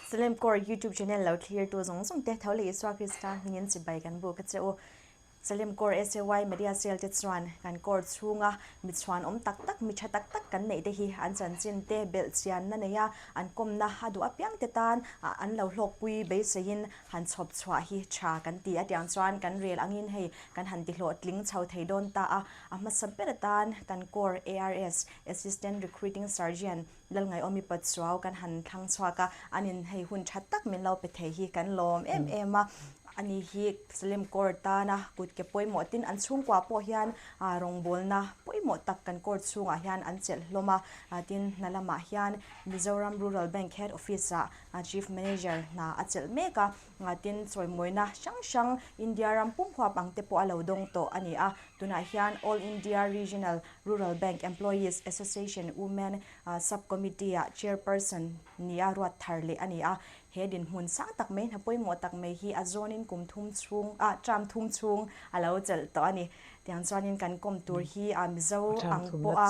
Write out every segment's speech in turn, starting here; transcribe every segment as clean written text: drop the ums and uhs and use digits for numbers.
Salem Corps YouTube channel lo thlirtu zawng zawng te tho leh Isua Krista hmingin chibai kan buk a che u. Salem Corps SAY Media Cell te chuan kan Corps chhunga mi chhuan awm tak tak, mi tha tak tak kan neih te hi an chanchin te belh chianna neia an kawmna a duh apiang te tan an lo hlawkpui beiseiin han chhawp chhuah hi tha kan ti a tiang chuan kan rel angin hei kan han ti hlawhtling chho thei dawn ta a, a hmasa ber atan kan Corps ARS, Assistant Recruiting Surgeon, Lalngaihawmi Patsuau kan han thlang chhuak a, an in hei hun tha tak min lo pe thei hi kan lawm em em a, ani hi Salem Corps tana kut ke pawimawh tin an chhungkua pawh hian rawngbawlna pawimawh tak kan Corps chhungah hian an chelh hlawm a, tin hna lamah hian Mizoram Rural Bank Head Office ah Chief Manager hna a chelh mek a, tin chawimawina hrang hrang India ram pum huap ang te pawh a lo dawng tawh a ni a, tunah hian All India Regional Rural Bank Employees Association Women Sub Committee-ah Chairperson nia ruat thar leh a ni a. He dinhmun sang tak mai, hna pawimawh tak mai hi a zawnin kum thum chhung, ah term thum chhung a lo chelh tawh a ni. Tiang chuanin kan kawm tur hi a Mizo ang pawh a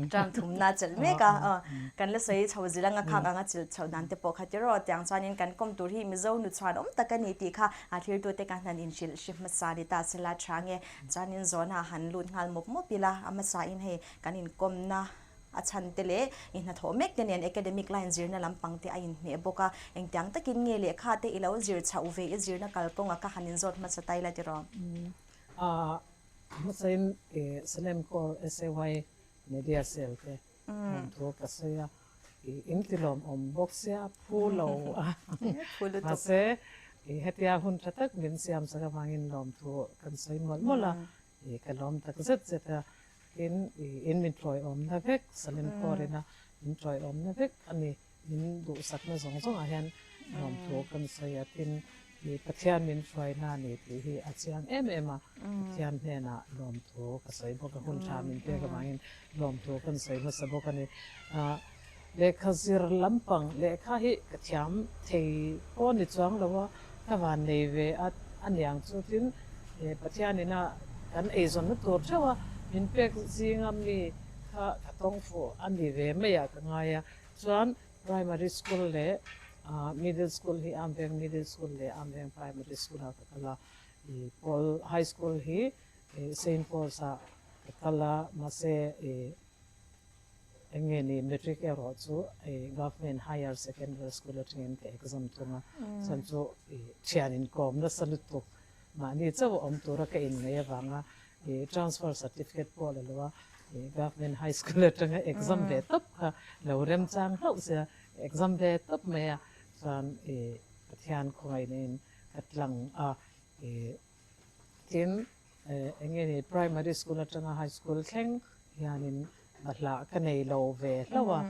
term thumna chelh mek a, kan la sawi chho zil anga khak anga chelh chhoh dan te pawh kha ti rawh. Tiang chuanin kan kawm tur hi Mizo nu chhuan awm tak a ni tih kha a thirtute ka hnan inhrilh hri hmasa ni ta sela tha nge. Chuanin zawhna han lut nghal mawp mawp ila, a hmasain hei kan inkawmna a chhan te leh i hnathawh mek te nen academic line zirna lampang te a inhmeh bawk a, engtiang takin nge lehkha te i lo zir chhoh ve i zirna kalkawnga ka han inzawt hmasa ta ila tiraw? A hmasain Salem Corps SAY Media Cell te rawn thu ka sawi a, i intilawm awm bawk sia phu lo a, mahse hetia hun tha tak min siam sak avangin lawmthu kan sawi mawlh mawlh a, ka lawm tak zet zet a, tin in min tawiawmna vek Salem Corps-ina min tawiawmna vek a ni, min duhsakna zawng zawngah hian lawmthu kan sawi a, tin Pathian min hruaina a ni tih hi a chiang em em a, Pathian hnenah lawmthu ka sawi bawk a, hun tha min pek avangin lawmthu kan sawi hmasa bawk a ni. Lehkha zir lampang lehkha hi ka thiam thei pawh ni chuang lo a, ka van nei ve a aniang chu tin Pathianina kan eizawnna tur theuh a min pek zinga mi kha ka tawng fuh a ni ve mai ah ka ngai a, chuan Primary School leh Middle School hi Amveng Middle School leh Amveng Primary School ah ka kal a, Paul High School hi Saint Paul's ah ka kal a, mahse eng nge ni Matric erawh chu Government Higher Secondary School atangin ka exam thung a, chuan chu thian inkawm nasa lutuk mahni chauh a awm tura ka inngaih avanga transfer certificate pawh la lo a, Government High School atanga exam ve tawp kha lo remchang hlauh sia, exam ve tawp mai a, chuan Pathian khawngaihna-in ka tlang a, tin eng nge ni Primary School atanga High School thleng hianin bahlah ka nei lo ve hlauh a,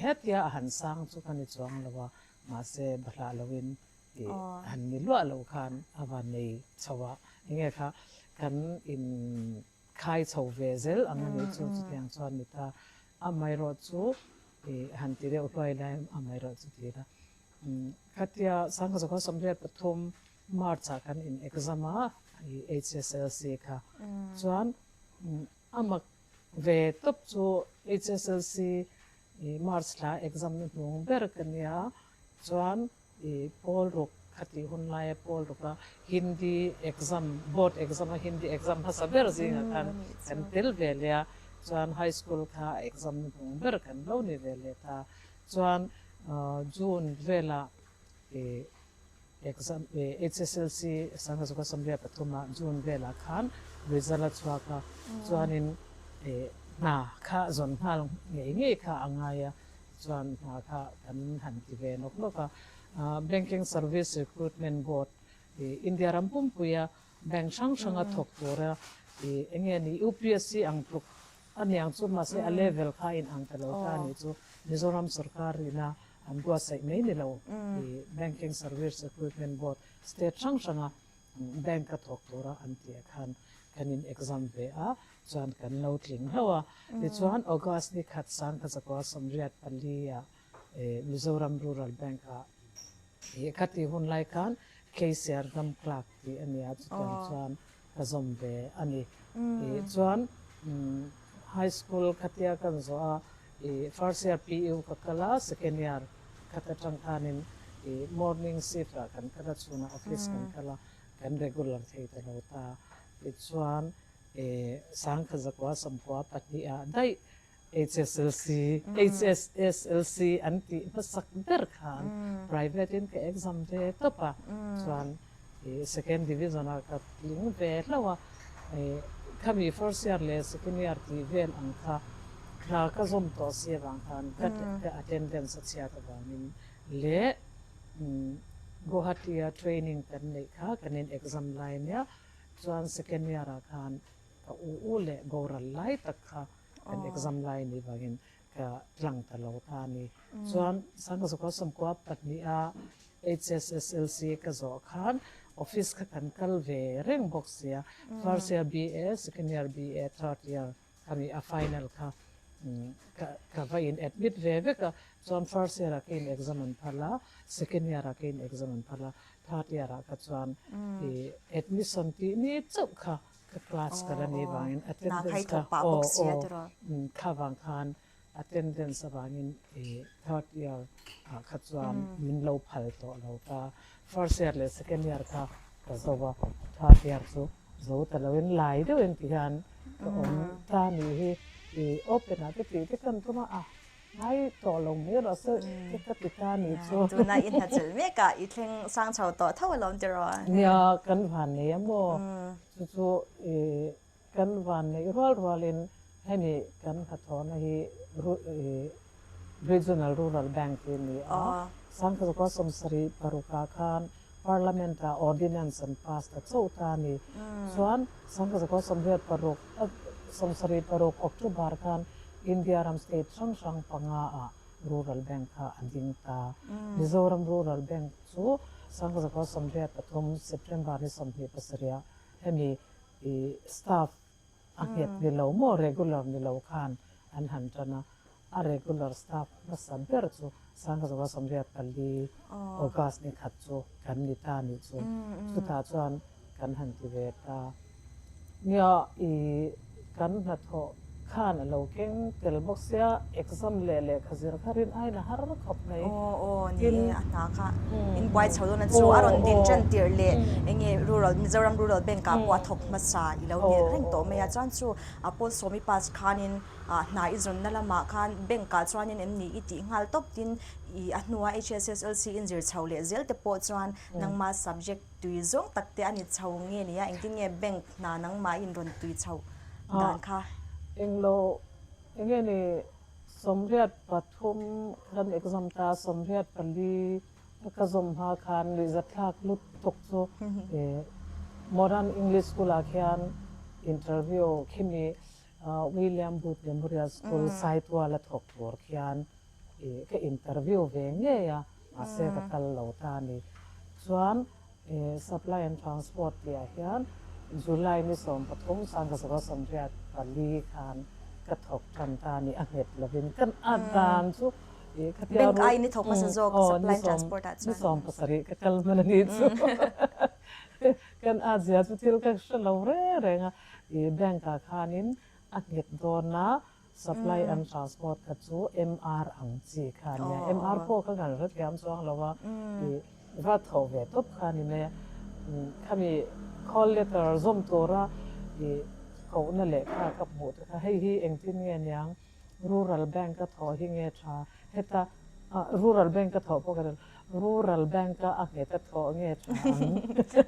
hetia a han sang chu ka ni chuang lo a, mahse bahlah loin tih han ni luah lo khan a van nei chho a, enge kha kan in khai chho ve zel ang a nih chu chutiang chuan ni ta. Amaherawh chu i han ti deuh hluai lai amaherawh chu ti ila khatia Sangkhaw 23 March ah kan in exam a i HSLC kha chuan a mak ve tawp chu HSLC i March thla exam na hnung ber ka nia chuan I pawl ruk kha tih hun laia pawl ruka Hindi exam, board exam a Hindi exam hmasa ber zingah khan kan tel ve leh a, chuan high school kha exam hnung ber kan lo ni ve leh ta. Chuan June velah i exam i HSLC Sangha Zukha Sawmriat pathuma June velah khan result a chhuak a, chuanin i hna kha zawn nghal ngei ngei kha a ngai a, Chuan hna kha kan han ti ve nawk nawk a, Banking Service Recruitment Board i India ram pumpuia bank hrang hranga thawk tura i eng nge ni UPSC ang tluk a niang chu mahse a level kha a inang ta lo ta a nih chu Mizoram sorkar ina an buatsaih mai ni lo i Banking Service Recruitment Board state hrang hranga Bank a thawk tura an tih ah khan kan in exam ve a, chuan kan lo tling hlauh a. Tichuan August ni khat sangkhat zakua 84 ah Mizoram Rural Bank ah ih khati hun lai khan KCR Dam Clerk tih a nia chutiang chuan ka zawm ve a ni. Ih chuan High School khatia kan zawh a ih first year PU ka kal a, second year. Khat atang khanin i morning shift ah kan kal a, chhunah office kan kal a, kan regular thei ta lo ta. Tichuan sangkhat zakua sawmkua pahnihah daih HSLC, HSSLC an tih hmasak ber khan private in ka exam ve tawp a, chuan second division ah ka tling ve hlauh a, khami first year leh second year tih vel ang kha hna ka zawm tawh si avang khan ka attendance a chhiat avangin leh Guwahati a training kan neih kha kan in exam lai nia chuan second year ah khan ka u u leh boral lai tak kha kan exam lai ni vangin ka tlang ta lo ta a ni. Chuan Sangkazawka sawmkua pahniha HSSLC ka zawh khan office kha kan kal ve reng bawk sia, first year BA, second year BA, third year khami a final kha ka va in admit ve vek a, chuan first year ah ka in exam an phal a, second year ah ka in exam an phal a, third year ah kha chuan i admission tih ni chauh kha Ka class kal a nih vangin attendance kha aw aw kha vang khan attendance avangin i third year ah kha chuan min lo phal tawh lo ta. First year leh second year kha ka zo a, third year chu zo ta loin lai deuhin ti hian ka awm ta nih hi. I open ah te tih te kan tum a, a ngai tawh lo mai rawh se te ka ti ta nih chu. Tuna i hnachilh mek a, i thleng sang chho tawh tho alawm tiraw? Nia, kan van nei a maw? Chu chu i kan van neih rual rualin hemi kan hnathawhna hi Regional Rural Bank hi a ni a. Sangkazawka sawmsarih parukah khan Parliament-ah Ordinance an pass ta chauh ta a ni. Chuan Sangkazawka sawmriat paruk sawmsarih paruk October khan India ram state hrang hrang panga-ah Rural Bank kha a ding ta. Mizoram Rural Bank chu Sangkazawka 83 September ni 27-ah hemi staff a nghet ni lo maw regular ni lo khan an han tan a, a regular staff hmasa ber chu Sangkazawka 84 August ni khat chu kan ni ta nih chu chutah chuan kan han ti ve ta. Nia i kan hnathawh khan a lo keng tel bawk sia, exam leh lehkha zir kha rin aiin a har khawp mai. Aw aw ni e a hna kha in buai chho dawn a chu a rawn din tan tirh leh enge rural Mizoram Rural Bank ah pawh a thawk hmasa i lo ni reng tawh mai a chuan chu a pawl sawmi pass khanin hna i zawnna lamah khan bank ah chuanin em ni i tih nghal tawp tin i a hnua HSSLC in zir chho leh zel te pawh chuan nangma subject Tui zawng tak te a ni chho nge nia, engtin nge bank hna nangmah in rawn tui chho dan kha? Englo, enge ni 83 kan exam ta, 84 ka zawm hma khan nuihzatthlak lut tuk chu Modern English School ah khian interview khimi William Booth Memorial School Saitual a thawk tur khian ka interview ve ngei a, mahse ka kal lo ta a ni. Chuan Supply and Transport tihah hian July ni 13 1984 khan ka thawk tan ta a ni, a nghet lovin kan a dan chu khatia Bank aiin i thawk hmasa zawk Supply and Transport ah chuan. Ni 17 ka kal hman a ni chu. Kan a zia chu thil ka hre lo reng reng a, bank ah khanin a nghet dawn a, Supply and Transport kha chu MR ang chi kha a nia. MR pawh kha kan hre thiam chuang lo a, i va thawh ve tawp kha a ni mai a. Khami call letter zawm tura i kohna lehkha ka hmuh te kha hei hi engtin nge niang Rural Bank a thawh hi nge tha heta Rural Bank a thawh pawh ka Rural Bank a a nghet a thawh nge tha ang.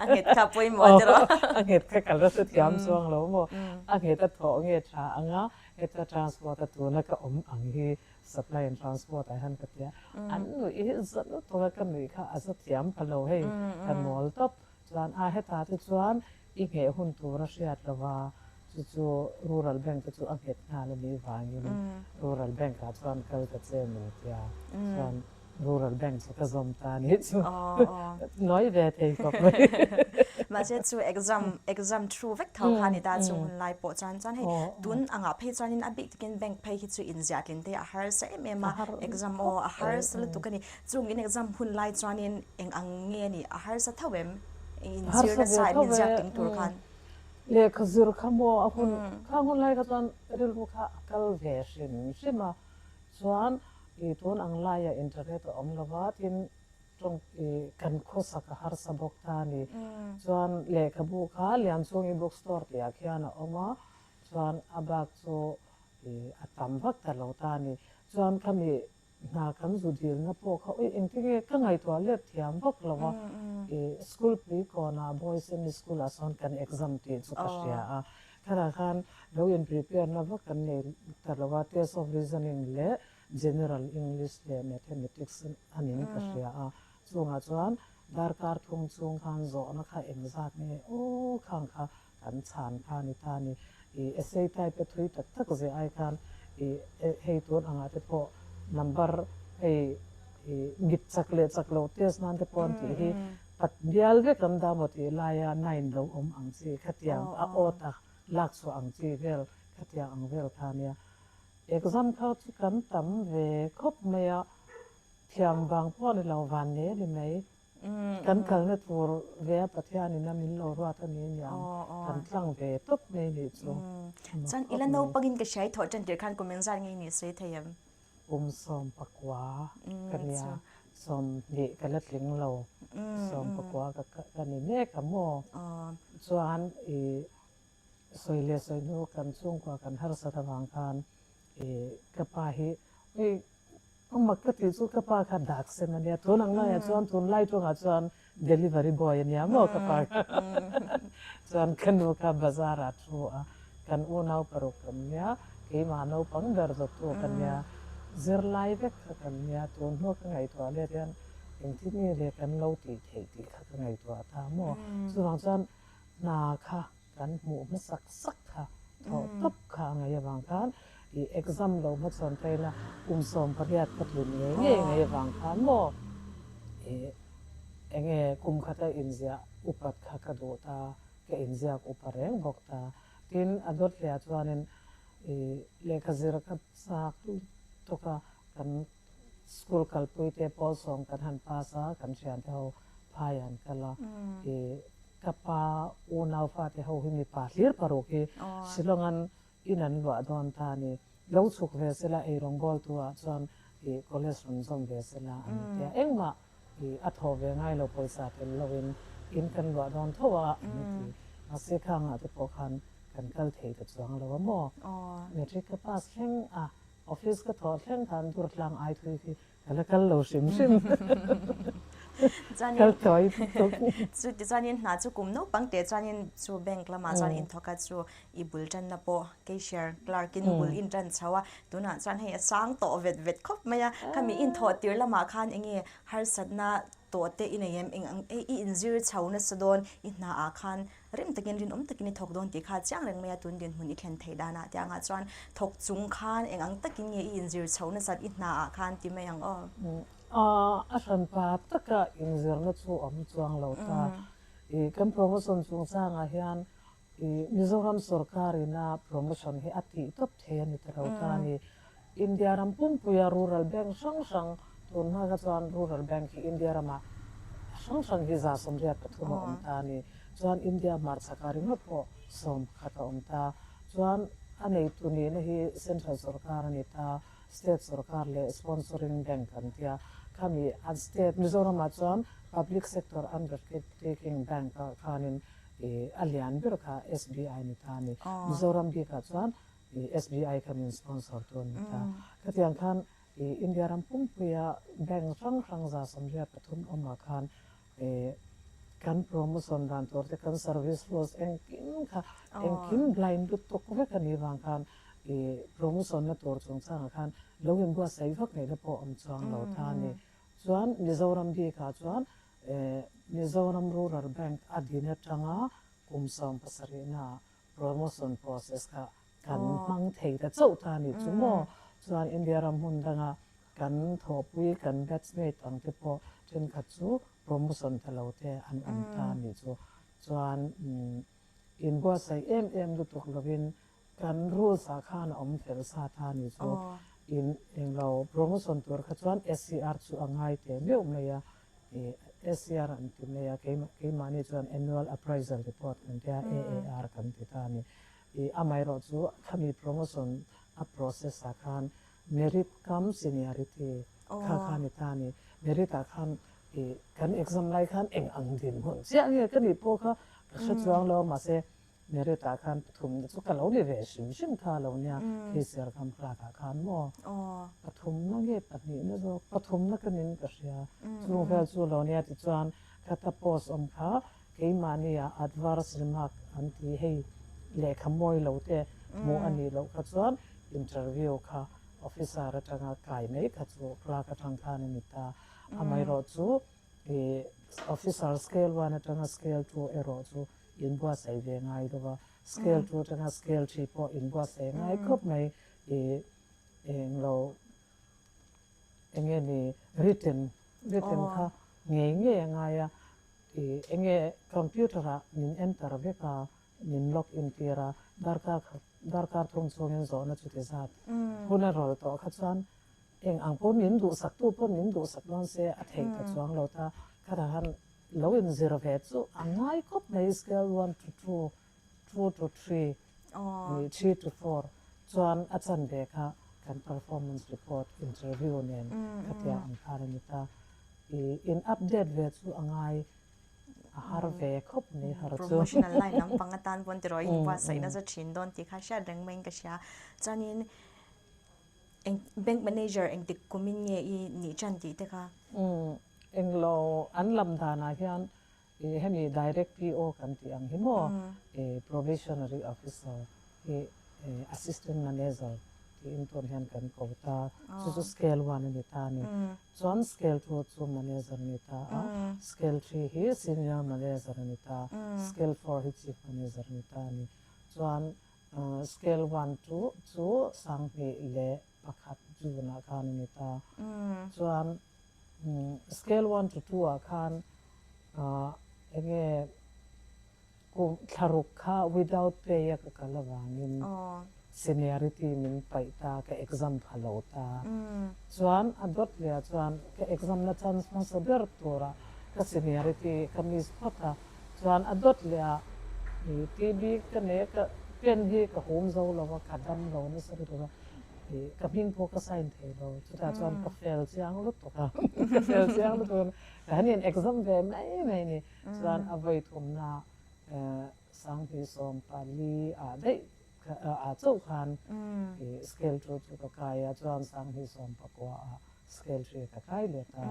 A nghet kha pawimawh a tiraw. A nghet kha ka la hrethiam chuang lo maw. A nghet a thawh nge tha ang a, heta transport a tuna ka awm ang hi supply and transport ah hian ka tia. An nuih hi za lutuk a, ka nuih kha a za thiam pha lo hei, ka nawl tawp. Chuan a hetah te chuan i ngheh hun tur a hriat lo va, chu chu Rural Bank te chu a nghet nghal a nih vangin Rural Bank ah chuan kal ta che maw tia chuan Rural Bank chu ka zawm ta a nih chu nawi ve thei khawp mai. Mahse chu exam exam through vek tho kha a ni ta chu hun lai pawh chuan chuan hei tun angah phei chuanin a bik takin bank phei hi chu inziah tlin te a harsa em em a exam aw a harsa lutuk a ni. Chung in exam hun lai chuanin eng ang nge a nih? A harsa tho em? Eng inzir nasa em inziak tling tur khan? Lehkha zir kha maw a hun khang hun lai kha chuan rilru kha a kal ve hrim hrim a, chuan I tun ang laiah internet a awm lo va, tin tawng i kan khawsak a harsa bawk ta a ni. Chuan lehkhabu kha Lianchhungi bookstore tihah khian a awm a, chuan a bak chu i a tam vak ta lo ta a ni. Chuan khami hna kan zu dilna pawh kha ui engtinge ka ngaihtuah let thiam vak lo a, i school pui kawnah Boys Semi School ah sawn kan exam tih chu ka hria a, khatah khan lo in prepare na vak kan nei ta lo a, test of reasoning leh General English leh Mathematics a nin ka hria a, chungah chuan darkar thum chhung khan zawhna kha engzat nge aw khang kha kan chhan kha a ni ta a ni. I essay type a thui tak tak zeh ai khan i hei tun angah te pawh number hei i ngit chak leh chak lo test nan te pawh an tih hi pat bial vek an dah maw tih laia nine lo awm ang chi khatiang a awt a lak chhuah ang chi vel khatiang ang vel kha a nia. Exam kha chu kan tam ve khawp mai a, thiam vang pawh a ni lo, van nei a ni mai. Kan kalna tur ve a Pathianin a min lo ruat a ni aniang, kan tlang ve tawp mai nih chu. Chuan ila naupangin ka hriai thawh tan tir khan kum engzat nge ni sawi thei em? Kum 14 ka nia, 20 ka la tling lo, 19 ka ni mek a maw? Chuan i Sawi leh sawi hnu kan chhungkua kan harsat avang khan ka pa hi ui a mak ka tih chu ka pa kha dak sen a nia tun ang laiah chuan tun lai tawngah chuan delivery boy a nia maw ka pa kha chuan ka nu kha bazar ah thu a kan unau paruk kan nia keimah naupang ber zawttu ka nia zirlai vek kha kan nia tun hnu ka ngaihtuah let hian engtin nge le kan lo tih theih tih kha ka ngaihtuah ta maw chuvang chuan hna kha kan hmuh hmasak sak kha thawh tawp kha a ngaih avang khan i exam lo hmachhawn phei la kum 18 ka tlun ngei ngei ngaih avang khan maw i enge kum khata inziah upat kha ka duh ta, ka inziak upa reng bawk ta. Tin, a dawt hliah chuanin i lehkha zir ka chak lutuk a, kan school kalpui te pawl sawm kan han pass a, kan thiante ho phai an kal a, i Ka pa unau fate ho hi mipa hlir paruk hi Shillong-an in an luah dawn ta a ni. Lo chhuk ve sela eirawngbawl tu ah chuan ih college rawn zawm ve sela an ti a. Engmah ih a thawh ve ngai lo pawisa tel lo in in kan luah dawn tho a an ti. Mahse khang ah te pawh khan kan kal thei ta chuang lo a maw. Matric ka pass thleng a, office ka thawh thleng khan Durtlang Aithui khi Ka la kal lo hrim hrim. Kal tawi tuk. Chu tichuanin hna chu kum naupang teh chuanin chu bank lamah chuan inthawk a chu i bul tanna pawh cashier clerk in bul in tan chho a tunah chuan hei a sang tawh vet vet khawp mai a khami inthawh tir lamah khan enge harsatna tawh te i nei em eng ang i inzir chho nasa dawn i hna ah khan Rim takin rinawm takin i thawk dawn tih kha chiang reng mai a, tun dinhmun i thlen theih danah te angah chuan thawk chung khan eng ang takin nge i inzir chho nasat i hnaah khan ti mai ang aw. A hranpa taka inzirna chu awm chuang lo ta. I kan promotion chungchangah hian i Mizoram sorkarina promotion hi a tih tawp thei a ni ta lo ta a ni. India ram pumpuia rural bank hrang hrang tun hma kha chuan rural bank hi India ramah hrang hrang hi 83 a awm ta a ni. Chuan India hmarchhakah ringawt pawh 11 a awm ta. Chuan a neitu nihna hi central sorkar a ni ta, state sorkar leh sponsoring bank an tia. Khami an state Mizoramah chuan public sector undertaking bank ah khanin a lian ber kha SBI a ni ta a ni. Mizoram bikah chuan I SBI kha min sponsor tu a ni ta. Khatiang khan i India ram pumpuia bank hrang hrang 83 awmah khan i kan promotion dan tur te kan service rules engkim kha engkim blind lutuk vek a nih vang khan i promotion na tur chungchangah khan lo inbuatsaih vak ngaihna pawh awm chuang lo ta a ni. Chuan Mizoram bikah chuan Mizoram Rural Bank a din atanga kum 17 naah Promotion process kha kan hmang thei ta chauh ta a nih chu maw? Chuan India ram hmun danga kan thawhpui, kan batchmate ang te pawh thenkhat chu promotion ta lo te an awm ta a nih chu. Chuan inbuatsaih em em lutuk lovin kan rules ah khan a awm fel sa ta a nih chu. In englo promotion tur kha chuan SCR chu a ngai teh meuh mai a, SCR an ti mai a, keimahni chuan Annual Appraisal Report kan ti a, AAR kan ti ta a ni. Amaherawh chu khami promotion a process ah khan Merit cum seniority kha kha ni ta a ni. Merit ah khan ih kan exam lai khan eng ang dinhmun chiah nge ka nih pawh kha ka hre chuang lo a mahse Merit ah khan pathumna chu ka lo ni ve hrim hrim kha lo nia khi Serkam clerk ah khan maw pathumna nge pahnihna zawk pathumna ka nin ka hria chung vel chu lo nia tichuan khata post awm kha keimahni ah adverse remark an ti hei lehkha mawi lo te hmuh a nih loh kha chuan interview kha officer atanga kai mai kha chu clerk atang khan a ni ta amaherawhchu ih officer scale one atanga scale two erawh chu inbuatsaih ve ngai lo va, scale two atanga scale three pawh inbuatsaih ngai khawp mai i englo enge ni written written kha ngei ngei a ngai a i enge computer ah min enter vek a min log in tir a darkar khat darkar thum chhungin zawhna chuti zat hun a rawl tawh kha chuan eng ang pawh min duhsak tu pawh min duhsak dawn se a theih ta chuang lo ta khatah khan Lo inzir ve chu a ngai khawp mai scale one to two, two to three nih three to four chuan a chan ve kha kan performance report interview nen khatia ang khan a ni ta. I in update ve chu a ngai a har ve khawp mai har chu. Promotional line lampang atan pawn tiraw i inbuatsaih nasa thin dawn tih kha hriat reng maiin ka hria. Chuanin eng bank manager engtik kumin nge i nih tan tih te kha? Englo an lam danah hian ih hemi direct PO kan tih ang hi maw ih probationary officer hi ih assistant manager tiin tun hian kan ko ta chu chu scale one a ni ta a ni. Chuan scale two chu manager a ni ta a, scale three hi senior manager a ni ta, scale four hi chief manager a ni ta a ni. Chuan scale one chu chu 2001 June ah khan a ni ta. Chuan Scale one to two ah khan enge kum thlaruk kha without pay a ka kal avangin seniority min paih ta, ka exam pha lo ta. Chuan a dawt leh ah chuan ka exam na chance hmasa ber turah ka seniority ka miss phawt a, chuan a dawt leh ah TB ka nei a, ka pen hi ka hum zo lo a, ka dam lo nasa lutuk a. Ka hming pawh ka sign thei lo, chutah chuan ka fail chiang lutuk a, ka fail chiang lutuk a, ka han in exam ve mai mai a ni. Chuan a vawi thumna 2014 ah daih ah chauh khan scale two chu ka kai a, chuan 2019 ah scale three ka kai let a,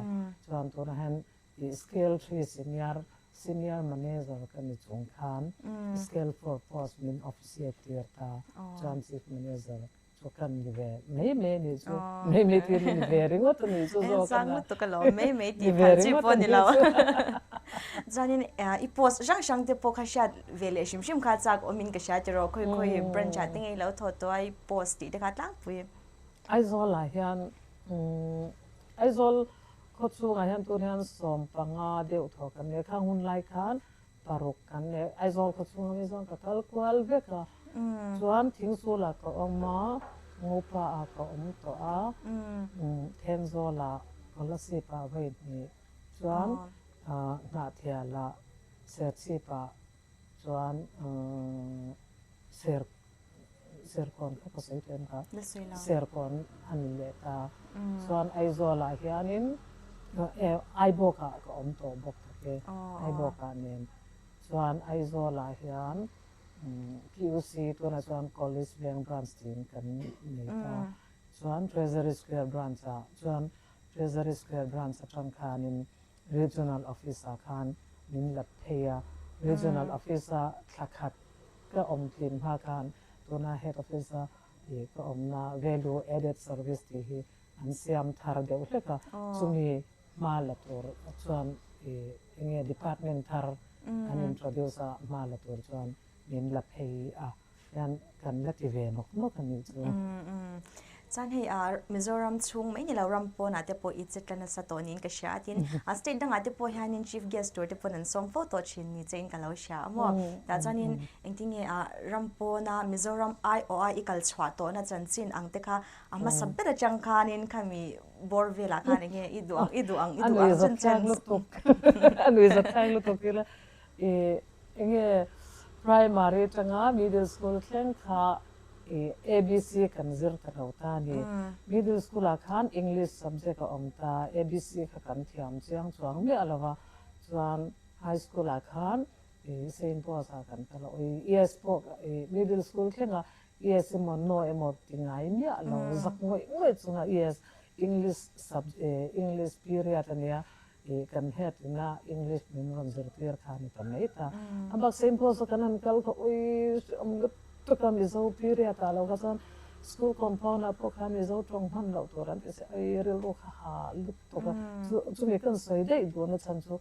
chuan tunah hian Scale three senior senior manager ka ni chung khan scale four post min officiate tir ta chuan chief manager chu kan ni ve mai mai a nih chu mai mai tir ni ve ringawt a nih chu zawk a na ni ve ringawt a nih chu. Chuanin i post hrang hrang te pawh kha hriat ve leh hrim hrim kha chak awmin ka hria tiraw khawi khawi branch ah te ngei lo thaw tawh a i post tih te kha tlangpui. Aizawl ah hian Aizawl Khaw chhungah hian tun hian 15 deuh thaw kan nei a, khang hun lai khan paruk kan nei. Aizawl khaw chhunga mi chuan ka kal kual vek a, chuan Thingsulah ka awm a, Ngopa-ah ka awm tawh a, Thenzawlah, Kolasib-ah vawi hnih, chuan Hnahthialah, Serchhip-ah chuan Ser Serkawn kha ka sawi teh em kha? Serkawn a ni leh ta. Chuan Aizawlah hianin Aibawkah ka awm tawh bawk tak e, Aibawkah nen. Chuan Aizawlah hian PUC tunah chuan College Veng Branch tiin kan nei ta. Chuan Treasury Square Branch-ah chuan Treasury Square Branch atang khanin Regional Office-ah khan min la phei a. Regional Office-a thla khat Ka awm tlin hma khan tuna head office a ih ka awmna value added service tih hi an siam thar deuh hlek a, chumi hma la tur chuan ih enge department thar an introduce a hma la tur chuan min la phei a hian kan la ti ve nawk nawk a nih chu. Chuan hei Mizoram chhung mai ni lo ram pawnah te pawh i che tla nasa tawh niin ka hria a tin a state dangah te pawh hianin chief guest tur te pawn an sawm fo tawh thin ni chein ka lo hria a maw. Tah chuanin engtin nge ram pawna Mizoram aiawha i kal chhuah tawhna chanchin ang te kha a hmasa ber atang khanin khami bawr velah khan eng nge i duh ang i duh ang i duh ang chen chen. A nuih zat thlak lutuk ila i eng nge primary atanga middle school thleng kha. I ABC kan zir ta lo ta a ni. Middle school ah khan English subject a awm ta, ABC kha kan thiam chiang chuang miah lo va, chuan high school ah khan i Saint Paul's ah kan kal a, ui yes pawh i middle school thleng a yes emaw no emaw ti ngai miah lo, zak ngawih ngawih chunga yes English sub English period a nia i kan head ina English min rawn zirtir kha a ni ta mai ta. A bak Saint Paul's a kan han kal kha ui hreawm lutuk a Mizo period ah lo kha chuan school compound ah pawh khan Mizo tawng hman loh tur an ti si a, ui rilru kha ha lutuk a. Chu chumi kan sawi daih duhna chhan chu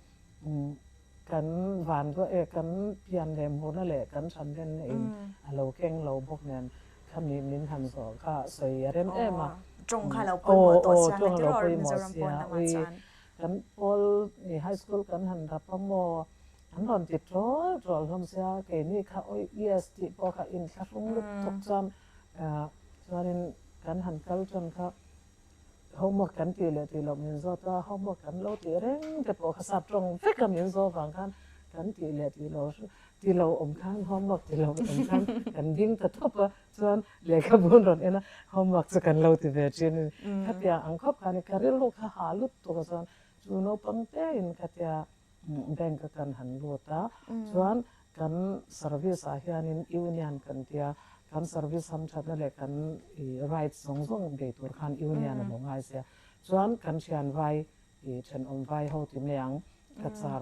kan van duah e kan pian leh hmuhna leh kan thanlenna in a lo keng lo bawk nen khami min han zawh kha sawi a rem em a. Tawng kha lo pawimawh tawh sia nge tiraw Mizoram pawn lamah chuan. Kan pawl i high school kan han rap a maw an rawn ti ṭawl ṭawl hlawm sia keini kha awi yes tih pawh kha inthlahrung lutuk chuan chuanin kan han kal ṭan kha homework kan tih leh tih loh min zawt a homework kan lo tih reng te pawh kha sap ṭawng vek a min zawh vang khan kan tih leh tih loh ti lo awm khan homework ti lo awm khan kan ding ta thawp a chuan lehkhabu an rawn en a homework chu kan lo ti ve thin a ni. Khatia ang khawp khan ka rilru kha ha lut tuk a chuan chu naupang te in khatia bank a kan han lut a chuan kan service ah hianin union kan tia kan service hamthatna leh kan i rights zawng zawng bei tur khan union a lo ngai sia chuan kan thian vai I thenawm vai ho ti mai ang. Cachar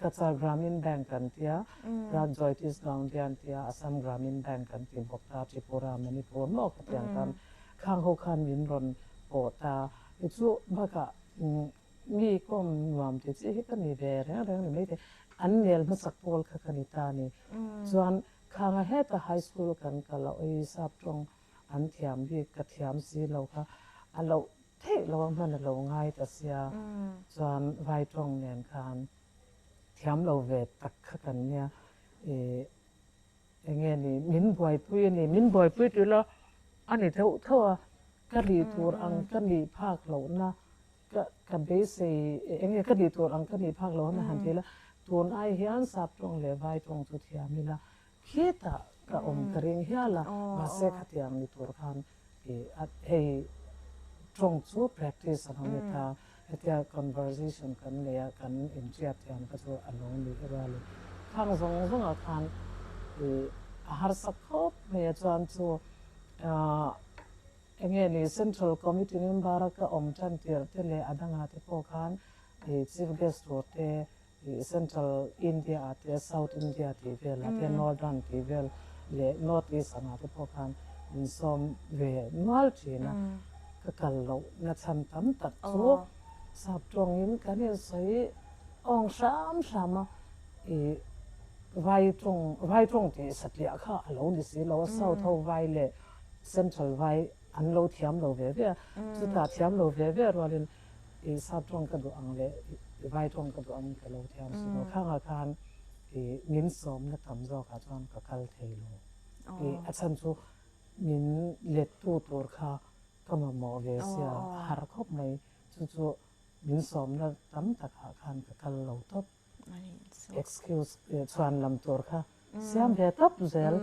Cachar Gramin Bank kan tia, Pragjyotish Gaundia an tia, Assam Gramin Bank kan ti bawk ta, Tripura, Manipur maw ka ti ang khan khang ho khan min rawn pawh ta. I chu bakah mi kawm nuam ti chi hi ka ni ve reng reng ni maithei. An nel hmasak pawl kha ka ni ta ni. Chuan khanga heta high school kan kal a awi sap tawng an thiam bik ka thiam si lo kha a loh Theih lo a hman a lo ngai ta sia chuan vai tawng nen khan thiam lo ve tak kha kan nia i enge ni min buaipui a ni min buaipui tih la a ni deuh tho a ka ri tur ang ka nih phak lohna ka ka beisei enge ka nih tur ang ka nih phak lohna han ti la tun ai hian sap tawng leh vai tawng chu thiam ila khitah ka awm ka ring hial a mahse khatiang ni tur khan Hei tawng chu practice a lo ni ta, hetia conversation kan nei a, kan inhriat thiam kha chu a lo ni rual in khang zawng zawngah khan a harsa khawp mai a, chuan chu enge ni Central Committee member a ka awm tan tirh te leh a dangah te pawh khan Chief Guest tur te Central India ah te, South India tih velah te, Northern tih vel leh North East angah te pawh khan min sawm ve nual thin a. Ka kal loh na chhan tam tak chu sap tawngin kan insawi awng hram hram a, i vai tawng, vai tawng tih satliah kha a lo ni si lo a, South ho vai leh Central vai an lo thiam lo ve ve a, chutah thiam lo ve ve rualin I sap tawng ka duh ang leh i vai tawng ka duh angin ka lo thiam si lo. Khangah khan i min sawmna tam zawkah chuan ka kal thei lo. I a chhan chu min lettu tur kha ka mamawh ve sia a har khawp mai. Chu chu min sawmna tam takah khan ka kal lo tawp. Excuse chhuan lam tur kha siam ve tawp zel.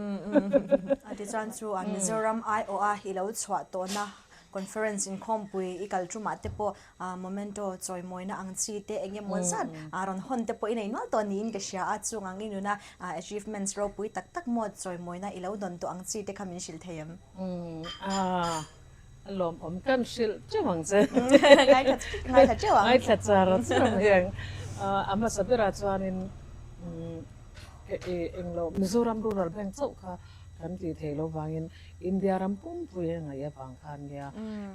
Tichuan chu Mizoram aiawh a i lo chhuah tawhna conference inkhawmpui i kal tumah te pawh momento chawimawina ang chi te eng emaw zat rawn hawn te pawh i nei nual tawh niin ka hria a, chung ang i nuna achievements ropui tak tak maw chawimawina i lo dawn tawh ang chi te kha min hrilh thei em? A lawmawm kan hrilh teuh ang che. Ngaithla teuh ang. Ngaithla char char mai ang. A hmasa berah chuanin englo Mizoram Rural Bank chauh kha kan tih theih loh vangin India ram pumpui a ngaih avang khan nia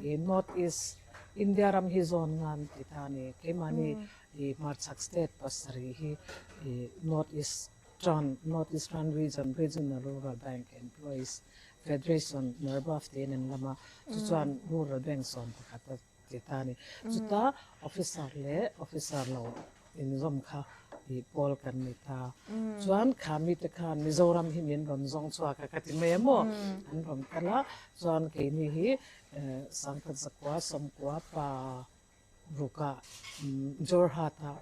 i North East India ram hi zawn ngan ti ta a ni. Keimahni i hmarchhak state pasarih hi i North East Tran North Eastern Region Regional Rural Bank Employees Federation Narbaf tiin an lam a, chu chuan Rural Bank 11 a ti ta a ni. Chuta officer leh officer lo inzawm kha i pawl kan ni ta. Chuan kha mite khan Mizoram hi min rawn zawng chhuak a ka ti mai a maw? An rawn kal a, chuan keini hi Sangkhat Zakua Sawmkua pa Ruka Jorhat-a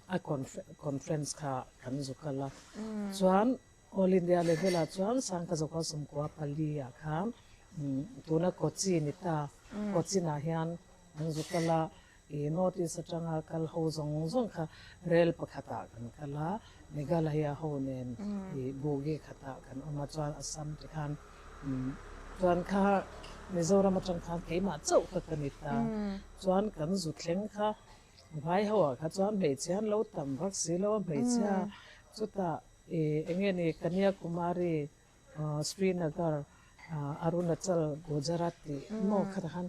a conference kha kan zu kal a, chuan. All India level ah chuan Sangkazawka sawmkua pali ah khan tuna Kochi ni ta, Cochin ah hian an zu kal a, ih North East atanga kal ho zawng zawng kha rel pakhat ah kan kal a, Meghalaya ho nen ih bogie khat ah kan awm a, chuan Assam te khan chuan kha Mizoram atang khan keimah chauh kha ka ni ta, chuan kan zu thleng kha Vai ho ah kha chuan hmeichhia an lo tam vak si lo a, hmeichhia chutah ih eng nge ni Kanyakumari, Srinagar, Arunachal, Gujarat tih maw khatah khan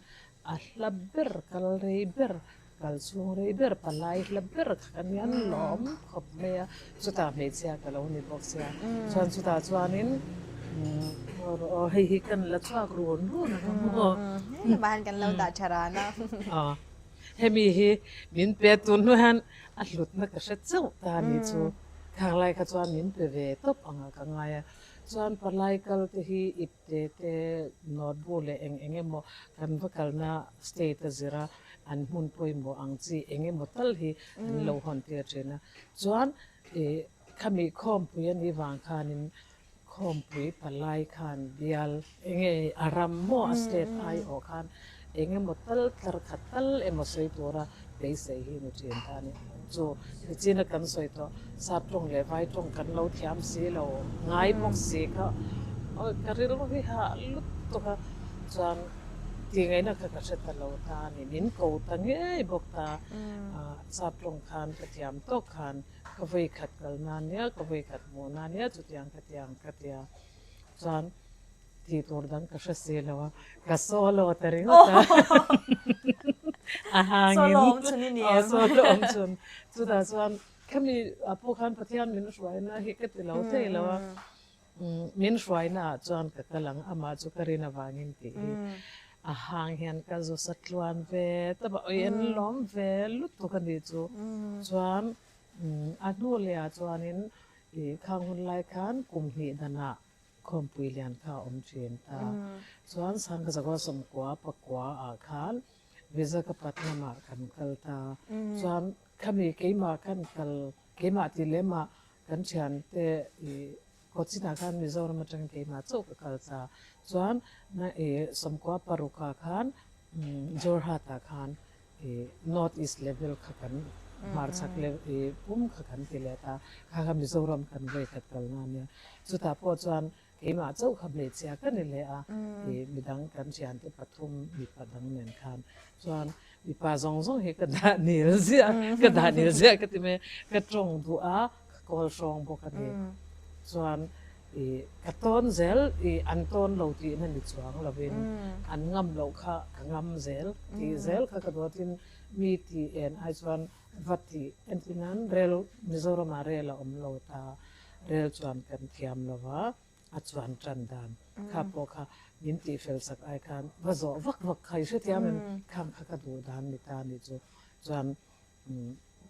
a hla ber kal rei ber, kal chhung rei ber, palai hla ber kha kan nia an lawm khawp mai a, chutah hmeichhia ka lo ni bawk sia, chuan chutah chuanin aw hei hi kan la chhuak run run a ka maw. Hei hian kan lo dah tha ran a. Hemi hi min pe tun hnu hian a hlutna ka hre chauh ta a nih chu. Khang lai kha chuan min pe ve tawp ang a ka ngai a. Chuan palai kal te hi ipte te notebook leh eng eng emaw kan va kalna state a zir a, an hmun pawimawh ang chi eng emaw tal hi an lo hawn tir thin a. Chuan ih khami khawmpui a nih vang khanin Khawmpui palai khan bial enge a ram maw a state aiawh khan eng emaw tal tlar khat tal emaw sawi tura beisei hi ni thin ta a ni. Chu nichina kan sawi tawh sap tawng leh vai tawng kan lo thiam si lo ngai bawk si kha ka rilru hi hah lutuk a chuan tih ngaihna kha ka hre ta lo ta a ni. Min ko ta ngei bawk ta sap tawng khan ka thiam tawk khan Ka vawi khat kal na nia, ka vawi khat hmuh na nia chutiang ka ti ang ka ti a, chuan tih tur dang ka hre si lo a, ka solo ta ringawt a, a hangin Solo awm chhun i ni em? Solo awm chhun, chutah chuan khami ah pawh khan Pathian min hruaina hi ka ti lo thei lo a, min hruaina ah chuan ka kal ang, amah chu ka rin avangin tih hi a hang hian ka zu sa tluan ve tawp a, ui an lawm ve lutuk a nih chu, chuan A hnu leh ah chuanin ih khang hun lai khan kum hnih danah khawmpui lian kha a awm thin ta. Chuan Sangkazakua sawmkua pakua ah khan Visakhapatnam ah kan kal ta. Chuan khami keimah kan kal, keimah tih lemah kan thiante ih Cochin ah khan Mizoram atangin keimah chauh ka kal ta. Chuan ih sawmkua paruk ah khan Jorhat ah khan I North East level kha kan hmarchhak level i pum kha kan ti let a, kha kha Mizoram kan vawi khat kalna a nia. Chutah pawh chuan keimah chauh kha hmeichhia ka ni leh a, i midang kan thiante pathum mipa dang nen khan chuan mipa zawng zawng hi ka dah nil ziah, ka dah nil ziah ka ti mai a, ka tawng duh a, ka kawl hrawng bawk a ni. Chuan I ka tawn zel, i an tawn lo tihna ni chuang lovin an ngam loh kha ka ngam zel tih zel kha ka duatin mi tih en ai chuan va tih entir nan rel Mizoramah rel a awm lo ta, rel chuan kan thiam lo va, a chuan tan dan kha pawh kha min tih fel sak ai khan va zawh vak vak kha i hrethiam em khang kha ka duh dan ni ta ni chu chuan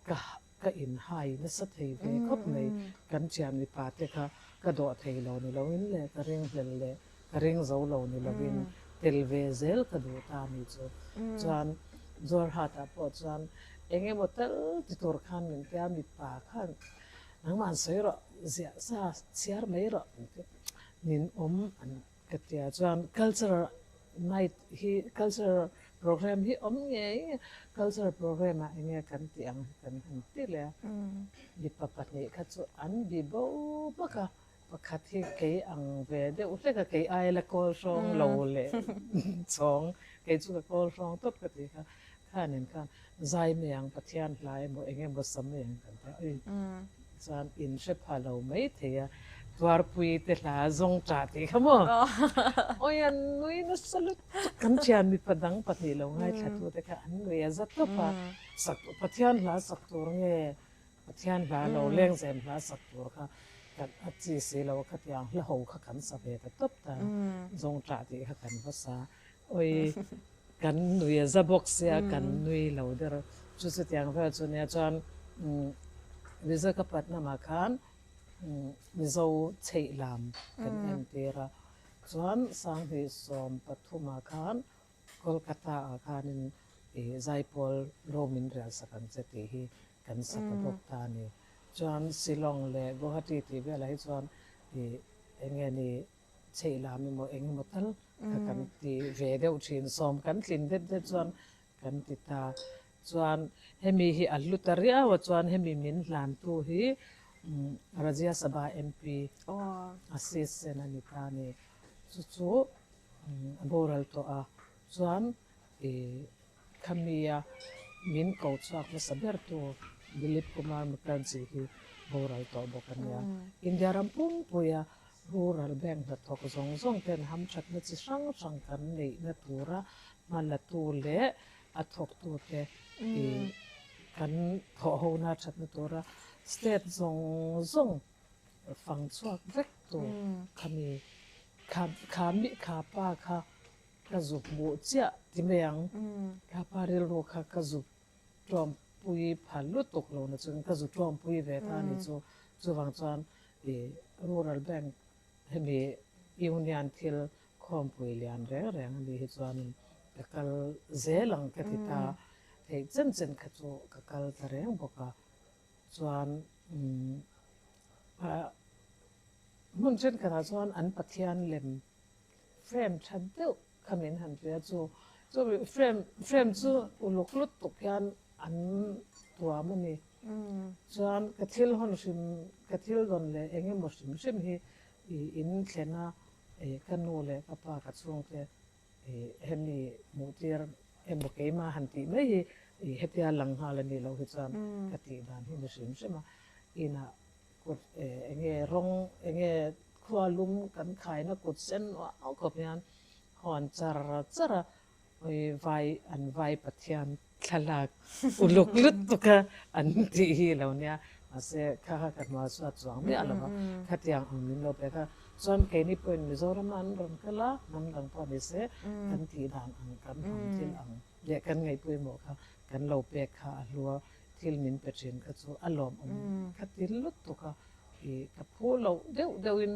ka Ka inhai nasa thei ve khawp mai. Kan thian mipa te kha ka dawh thei lo ni loin leh ka ring hlel leh ka ring zo lo ni loin tel ve zel ka duh ta ni chu. Chuan Jorhat ah pawh chuan eng emaw tal ti tur khan min tia mipa khan nangmah sawi rawh ziah sa chhiar mai rawh nin awm an Ka tia chuan cultural night hi cultural program hi awm ngei cultural program ah enge kan tih ang hi kan han ti leh a, mipa pahnih kha chu an bi bo bawk a, pakhat hi kei ang ve deuh hlek a, kei ai la kawl hrawng lo leh chhawng, kei chu ka kawl hrawng tawp ka ti kha, khanin khan zai mai ang Pathian hla emaw eng emaw sa mai ang kan ti a, Chuan in hre pha lo mai thei a, Tuarpui te hla zawng ṭah tih kha maw? Awi an nui nasa lutuk, kan ṭhian mipa dang pahnih lo ngaithla te kha an nui a za tawp a, sak Pathian hla sak tur nge Pathian hla lo lengzem hla sak tur kha kan a chi si lo a, khatiang hla ho kha kan sa ve ta tawp ta, zawng ṭah tih kha kan va sa. Awi kan nui a za bawk sia kan nui lo der chu chutiang vel chu nia chuan Visakhapatnam ah khan Mizo chheih lam kan entir a chuan Sanghnih 13 ah khan Kolkata ah khanin Zaipawl ro min rel sak ang che tih hi kan sa ta bawk ta a ni. Chuan Shillong leh Guwahati tih velah hi chuan. ih eng nge ni chheih lam emaw eng emaw tal kha kan ti ve deuh thin sawm kan tlin det det chuan kan ti ta. Chuan hemi hi a hlu ta riau a chuan hemi min hlantu hi Rajya Sabha MP Assis Sen a ni ta a ni. Chu chu a boral tawh a chuan ih Khamia min ko chhuak hmasa bertu Dilip Kumar Mukherjee hi boral tawh bawk a nia. India ram pumpuia Rural Bank hnathawk zawng zawng ten hamthatna chi hrang hrang kan neihna tura hmalatu leh a thawktute ih kan thawhhona thatna tura state zawng zawng fang chhuak vek tu khami kha kha mi kha pa kha Ka zu hmuh chiah ti mai ang. Ka pa rilru kha ka zu ṭawmpui pha lutuk lo na chuan ka zu ṭawmpui ve ta a ni chu. Chuvang chuan i Rural Bank hemi Union thil khawmpui lian reng reng a nih hi chuanin ka kal zel ang ka ti ta. Theih chen chen kha chu ka kal ta reng bawk a. Chuan hmun thenkhatah chuan an Pathian lem Frame tha deuh kha min han pe a chu chu frame frame chu uluk lutuk hian an tuam a ni. Chuan ka thil hawn hrim ka thil dawn leh eng emaw hrim hrim hi ih in thlen a ih ka nu leh ka pa ka chhungte ih hemi hmuh tir emaw keimah han tih mai hi ih hetia lang nghal a nih loh hi chuan ka tih dan hi ni hrim hrim a inah Kut enge rawng enge khua lum kan khaina kut sen uau khawp hian hawn char char a, oi vai an vai Pathian thlalak uluk lutuk a an tih hi lo nia, mahse kha kha ka hnual chhuat chuang miah lo va, khatiang ang min lo pek a, chuan keini pawhin Mizoram a an rawn kal a, hnam dang pawh ni se kan tih dan ang kan hnam thil ang leh kan ngaihpawimawh kha kan lo pek kha a hlua Thil min pe thin kha chu a lawmawm ka ti lutuk a, ih ka phu loh deuh deuhin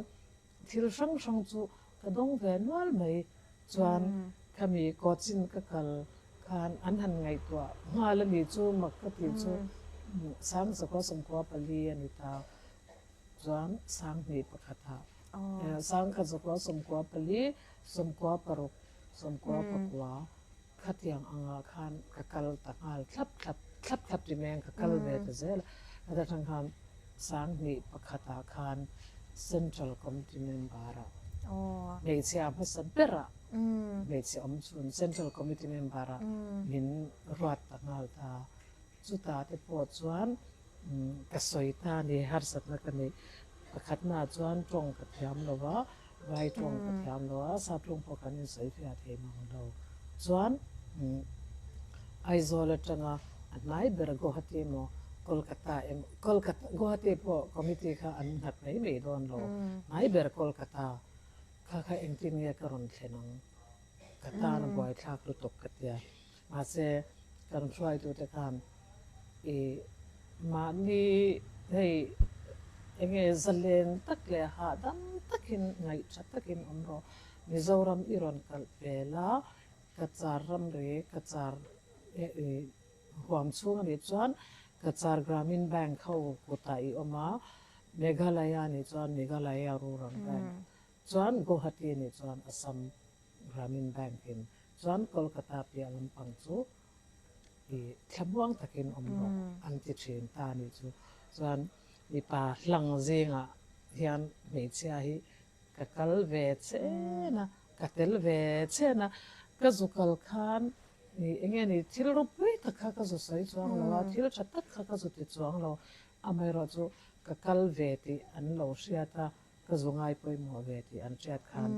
thil hrang hrang chu ka dawng ve nual mai. Chuan khami coaching ka kal khan an han ngaihtuah nghal a nih chu mak ka tih chu Sangzakua 94 a ni ta. Chuan 2001 ah Sangkhazakua 94, 96, 99 Khatiang angah khan ka kal ta nghal thlap thlap, thlap thlap ti mai ang ka kal ve ta zel a. Heta tang khan 2001 ah khan Central Committee member ah hmeichhia hmasa berah hmeichhe awm chhun Central Committee member ah min ruat ta nghal ta. Chutah te pawh chuan ka sawi ta a ni, harsatna ka neih pakhatnaah chuan tawng ka thiam lo va, vai tawng ka thiam lo a, sap tawng pawh kan insawi fiah thei mang lo. Chuan Aizawl atanga a hnai ber Guwahati emaw Kolkata emaw, Kolkata, Guwahati pawh committee kha an nghat mai mai dawn lo, hnai ber Kolkata kha kha engtin nge ka rawn thlen ang, ka tan a buaithlak lutuk ka tia. Mahse, kan hruaitute khan i mahni hei enge zalen tak leh hahdam takin ngaihtha takin awm rawh. Mizoram i rawn kalh pel a, Cachar ramri, Cachar i huam chhung a nih chuan Cachar Gramin Bank ho kutah i awm a, Meghalaya nih chuan Meghalaya Rural Bank, chuan Guwahati nih chuan Assam Gramin Bank in chuan Kolkata piah lampang chu i thlamuang takin awm rawh an ti thin ta a nih chu. Chuan mipa hlang zingah hian hmeichhia hi ka kal ve chen a, ka tel ve chen a, ka zu kal khan i enge ni thil ropui tak kha ka zu sawi chuang lo a, thil tha tak kha ka zu ti chuang lo, amaherawhchu ka kal ve tih an lo hriat a, Ka zu ngai pawimawh ve tih an hriat khan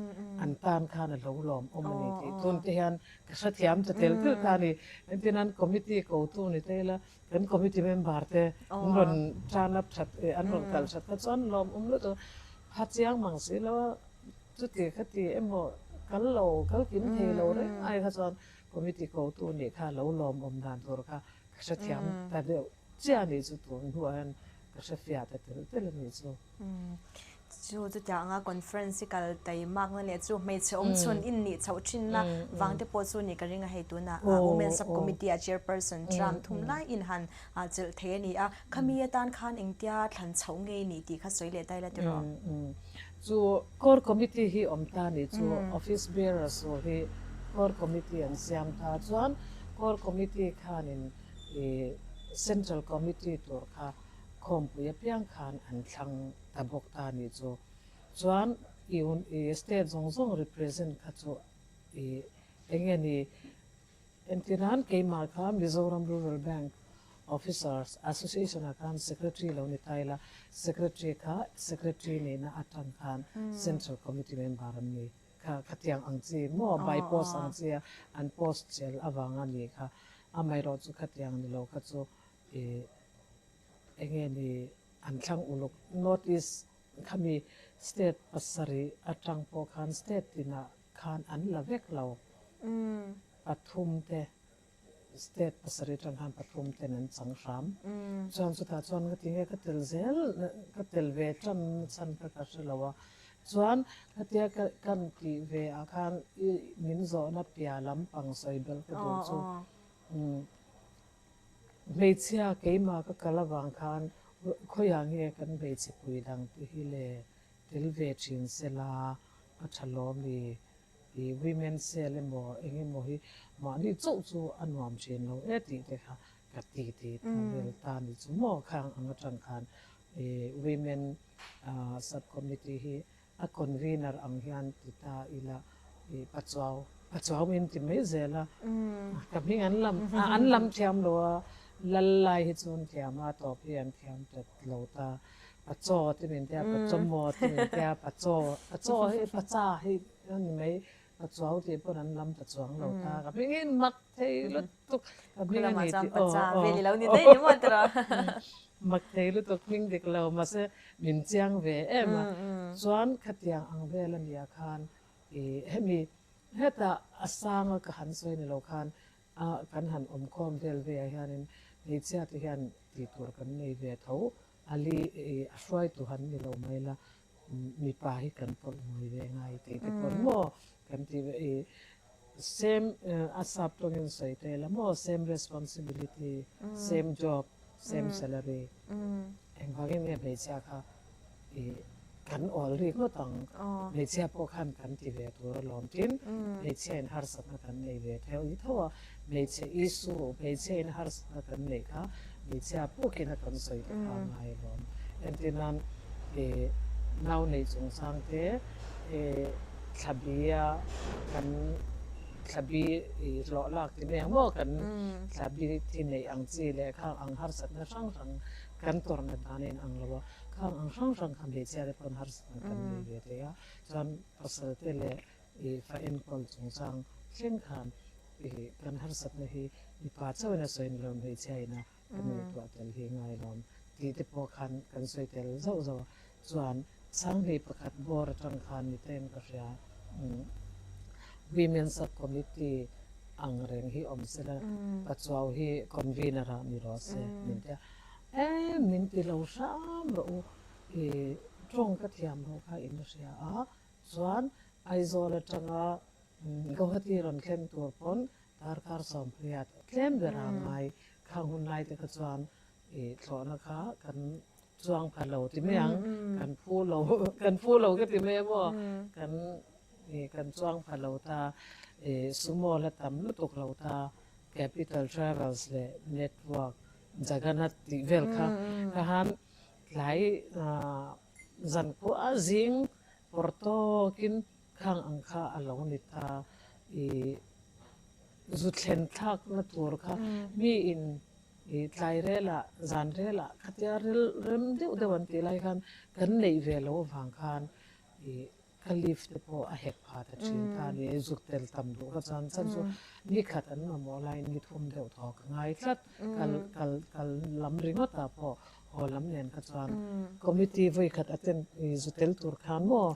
an tan khan a lo lawm awm a ni tih tun te hian ka hrethiam ta tel tel ta a ni. Engtin an committee kotu ni ta ila kan committee member te an rawn turn up that an rawn kal that kha chuan lawm awm lutuk a, pha chiang mang si lo a chuti kha ti emaw kal lo kal kim thei lo reng ai kha chuan committee kotu nih kha lo lawm awm dan tur kha ka hrethiam ta deuh chiah a nih chu tun hnuah hian ka hrefiah ta tel tel a nih chu. Chu chutiang anga conference hi kal taimakna leh chu hmeichhe awmchhun in nih chhoh thinna vang te pawh chu ni ka ring a, hei tunah Women Sub Committee ah Chairperson term thum lai in han chelh thei a ni a, khami atan khan engtia thlan chhoh ngei ni tih kha sawi leh ta ila tiraw? Chu Core Committee hi awm ta ni chu Office Bearers ho hi Core Committee an siam ta chuan Core Committee khanin Central Committee tur kha khawmpui apiang khan an thlang ta bawk ta nih chu. Chuan i un i state zawng zawng represent kha chu i eng nge ni entirhan keimah kha Mizoram Rural Bank Officers Association ah khan secretary lo ni ta ila secretary kha secretary nihna atang khan Central Committee member an ni kha khatiang ang chi maw by post ang chi a an post chel avanga nih kha amaherawhchu khatiang ni lo kha chu i Eng nge ni an thlang uluk North East khami state pasarih atang pawh khan state tinah khan an la vek lo. Pathum te state pasarih atang khan pathum ten an chang hram. Chuan chutah chuan ka ti nge ka tel zel ka tel ve tan chhan kha ka hre lo a. Chuan khatia ka kan tih ve ah khan i min zawhna piah lampang sawi belh ka duh chu. Hmeichhia keimah ka kal avang khan khawiah nge kan hmeichhe pui dang te hi le tel ve thin sela a tha lawm i i women cell emaw eng emaw hi mahni chauh chu a nuam thin lo e tih te kha ka ti ti ta vel ta ni chu maw khang ang atang khan i women sub committee hi A convener ang hian ti ta ila i Pachuau, Pachuau min ti mai zel a, ka hming an lam, an lam thiam lo a, lal lai hi chu an thiam a, tawp hi an thiam tat lo ta, Pachaw ti min tia, Pachawmaw ti min tia, Pachaw, Pachaw hi Pacha hi a ni mai, Pachuau tih pawn an lam ta chuang lo ta, ka hming hi mak thei lutuk, ka hming a ni tih aw aw. Mak thei lutuk hming dik lo mahse min chiang ve em a, chuan khatiang ang vel a nia khan i hemi hetah a sanga ka han sawi ni lo khan a kan han awmkhawm vel ve ah hianin hmeichhia te hian tih tur kan nei ve tho a li i a hruaitu han ni lo mai la mipa hi kan pawlh mawi ve ngai tih te pawn maw kan ti ve i same a sap tawngin sawi ta ila maw same responsibility same job same salary engvangin nge hmeichhia kha i kan awl rik ngawt ang hmeichhia pawh khan kan ti ve tur alawm tin hmeichhia in harsatna kan nei ve theuh i tho a hmeichhe issue hmeichhia in harsatna kan neih kha hmeichhia pukin a kan sawi te kha a ngai alawm entir nan i nau neih chungchang te i thlabia kan thlabi i hlawh lak ti mai ang maw kan thlabi thi neih ang chi leh khang ang harsatna hrang hrang kan tawrhna dan a inang lo a, khang ang hrang hrang kha hmeichhia te pawn harsatna kan nei ve thei a, chuan pasal te leh i fa enkawl chungchang thleng khan i kan harsatna hi mipa chauhin a sawi ni lo hmeichhia ina kan ngaihtuah tel hi ngai lawm tih te pawh khan kan sawi tel zauh zauh a, chuan Sanghnih pakhat bawr atang khan ni ten ka hria Women Sub Committee ang reng hi awm sela Pachuau hi convener ah ni rawh se min ti a, em min ti lo hram rawh u i tawng ka thiam loh kha in hria a, chuan Aizawl atanga Guwahati rawn thleng tur pawn darkar 18 tlem ber a ngai khang hun lai te kha chuan i thlawhna kha kan chuang pha lo ti mai ang, kan phu lo, kan phu lo ka ti mai a maw, kan i kan chuang pha lo ta, i sumo la tam lutuk lo ta, Capital Travels leh Network Jagannath tih vel kha ka han tlai zan khua zing pawr tawkin khang ang kha a lo ni ta, i zu thlen thlakna tur kha mi in I tlai relah, zan relah khatia rel rem deuh deuh an tih lai khan kan neih ve loh avang khan i ka leave te pawh a hek pha ta thin ta a ni. Zuk tel tam duh ka chuan chhan chu ni khat an mamawh laiin ni thum deuh thaw ka ngai tlat. Kal kal kal lam ringawt ah pawh haw lam nen kha chuan committee vawi khat attend i zu tel tur khan maw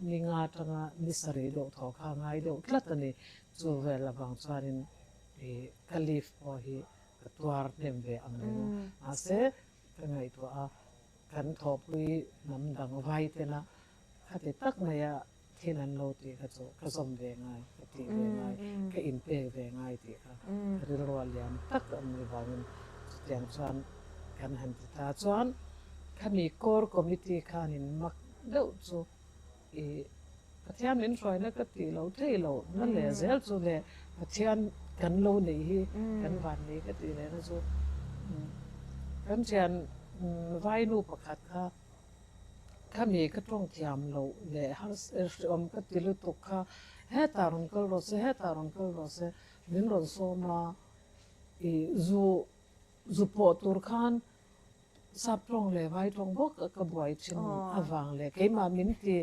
ni nga atanga ni sarih deuh thaw kha a ngai deuh tlat a ni. Chu vel avang chuanin i ka leave pawh hi Ka tuar hnem ve ang reng a, mahse ka ngaihtuah a, Kan thawhpui hnam dang vai tena khati tak maia thil an lo tih kha chu ka zawm ve ngai, ka tih ve ngai, ka inpek ve ngai tih kha ka rilru a lian tak a ni vangin chutiang chuan kan han ti ta. Chuan khami core committee khanin mak deuh chu i Pathian min hruaina ka tih lo thei lo na leh zel chu leh Pathian kan lo neih hi kan van nei ka tih lehna chu kan thian vainu pakhat kha khami ka tawng thiam loh leh hreawm ka ti lutuk kha hetah rawn kal rawh se hetah rawn kal rawh se min rawn sawm a i zu zu pawh tur khan Sap tawng leh vai tawng bawk ka buai thin avang leh keimah min ti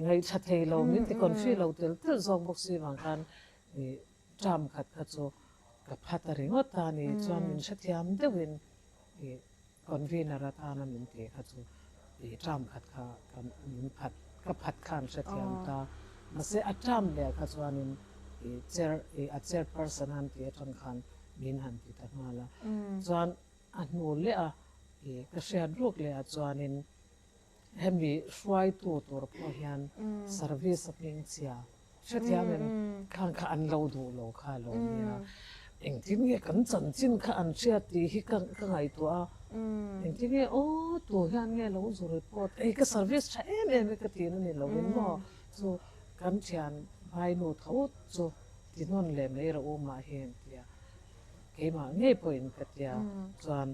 ngaihṭha thei lo, min ti confi lo tel tel zawk bawk si vang khan term khat kha chu ka phat a ringawt a ni. Chuan min hrethiam deuhin convener atana min ti kha chu term khat kha ka min phat ka phat khan hrethiam ta. Mahse a term leh kha chuanin chair a chairperson an tih atang khan min han ti ta nghal a. Chuan A hnu leh a, i ka hriat ruk leh ah chuanin hemi hruaitu tur pawh hian service a hming chhia hrethiam em khang kha an lo duh lo kha a lo nia. Engtin nge kan chanchin kha an hriat tih hi ka ka ngaihtuah a, engtin nge aw tu hian nge lo zu report ei ka service tha em em e ka tih na ni lo in maw chu kan thian hmainu tho chu ti hnawn leh mai rawh u mah hi an ti a. Keimah ngei pawhin ka tia chuan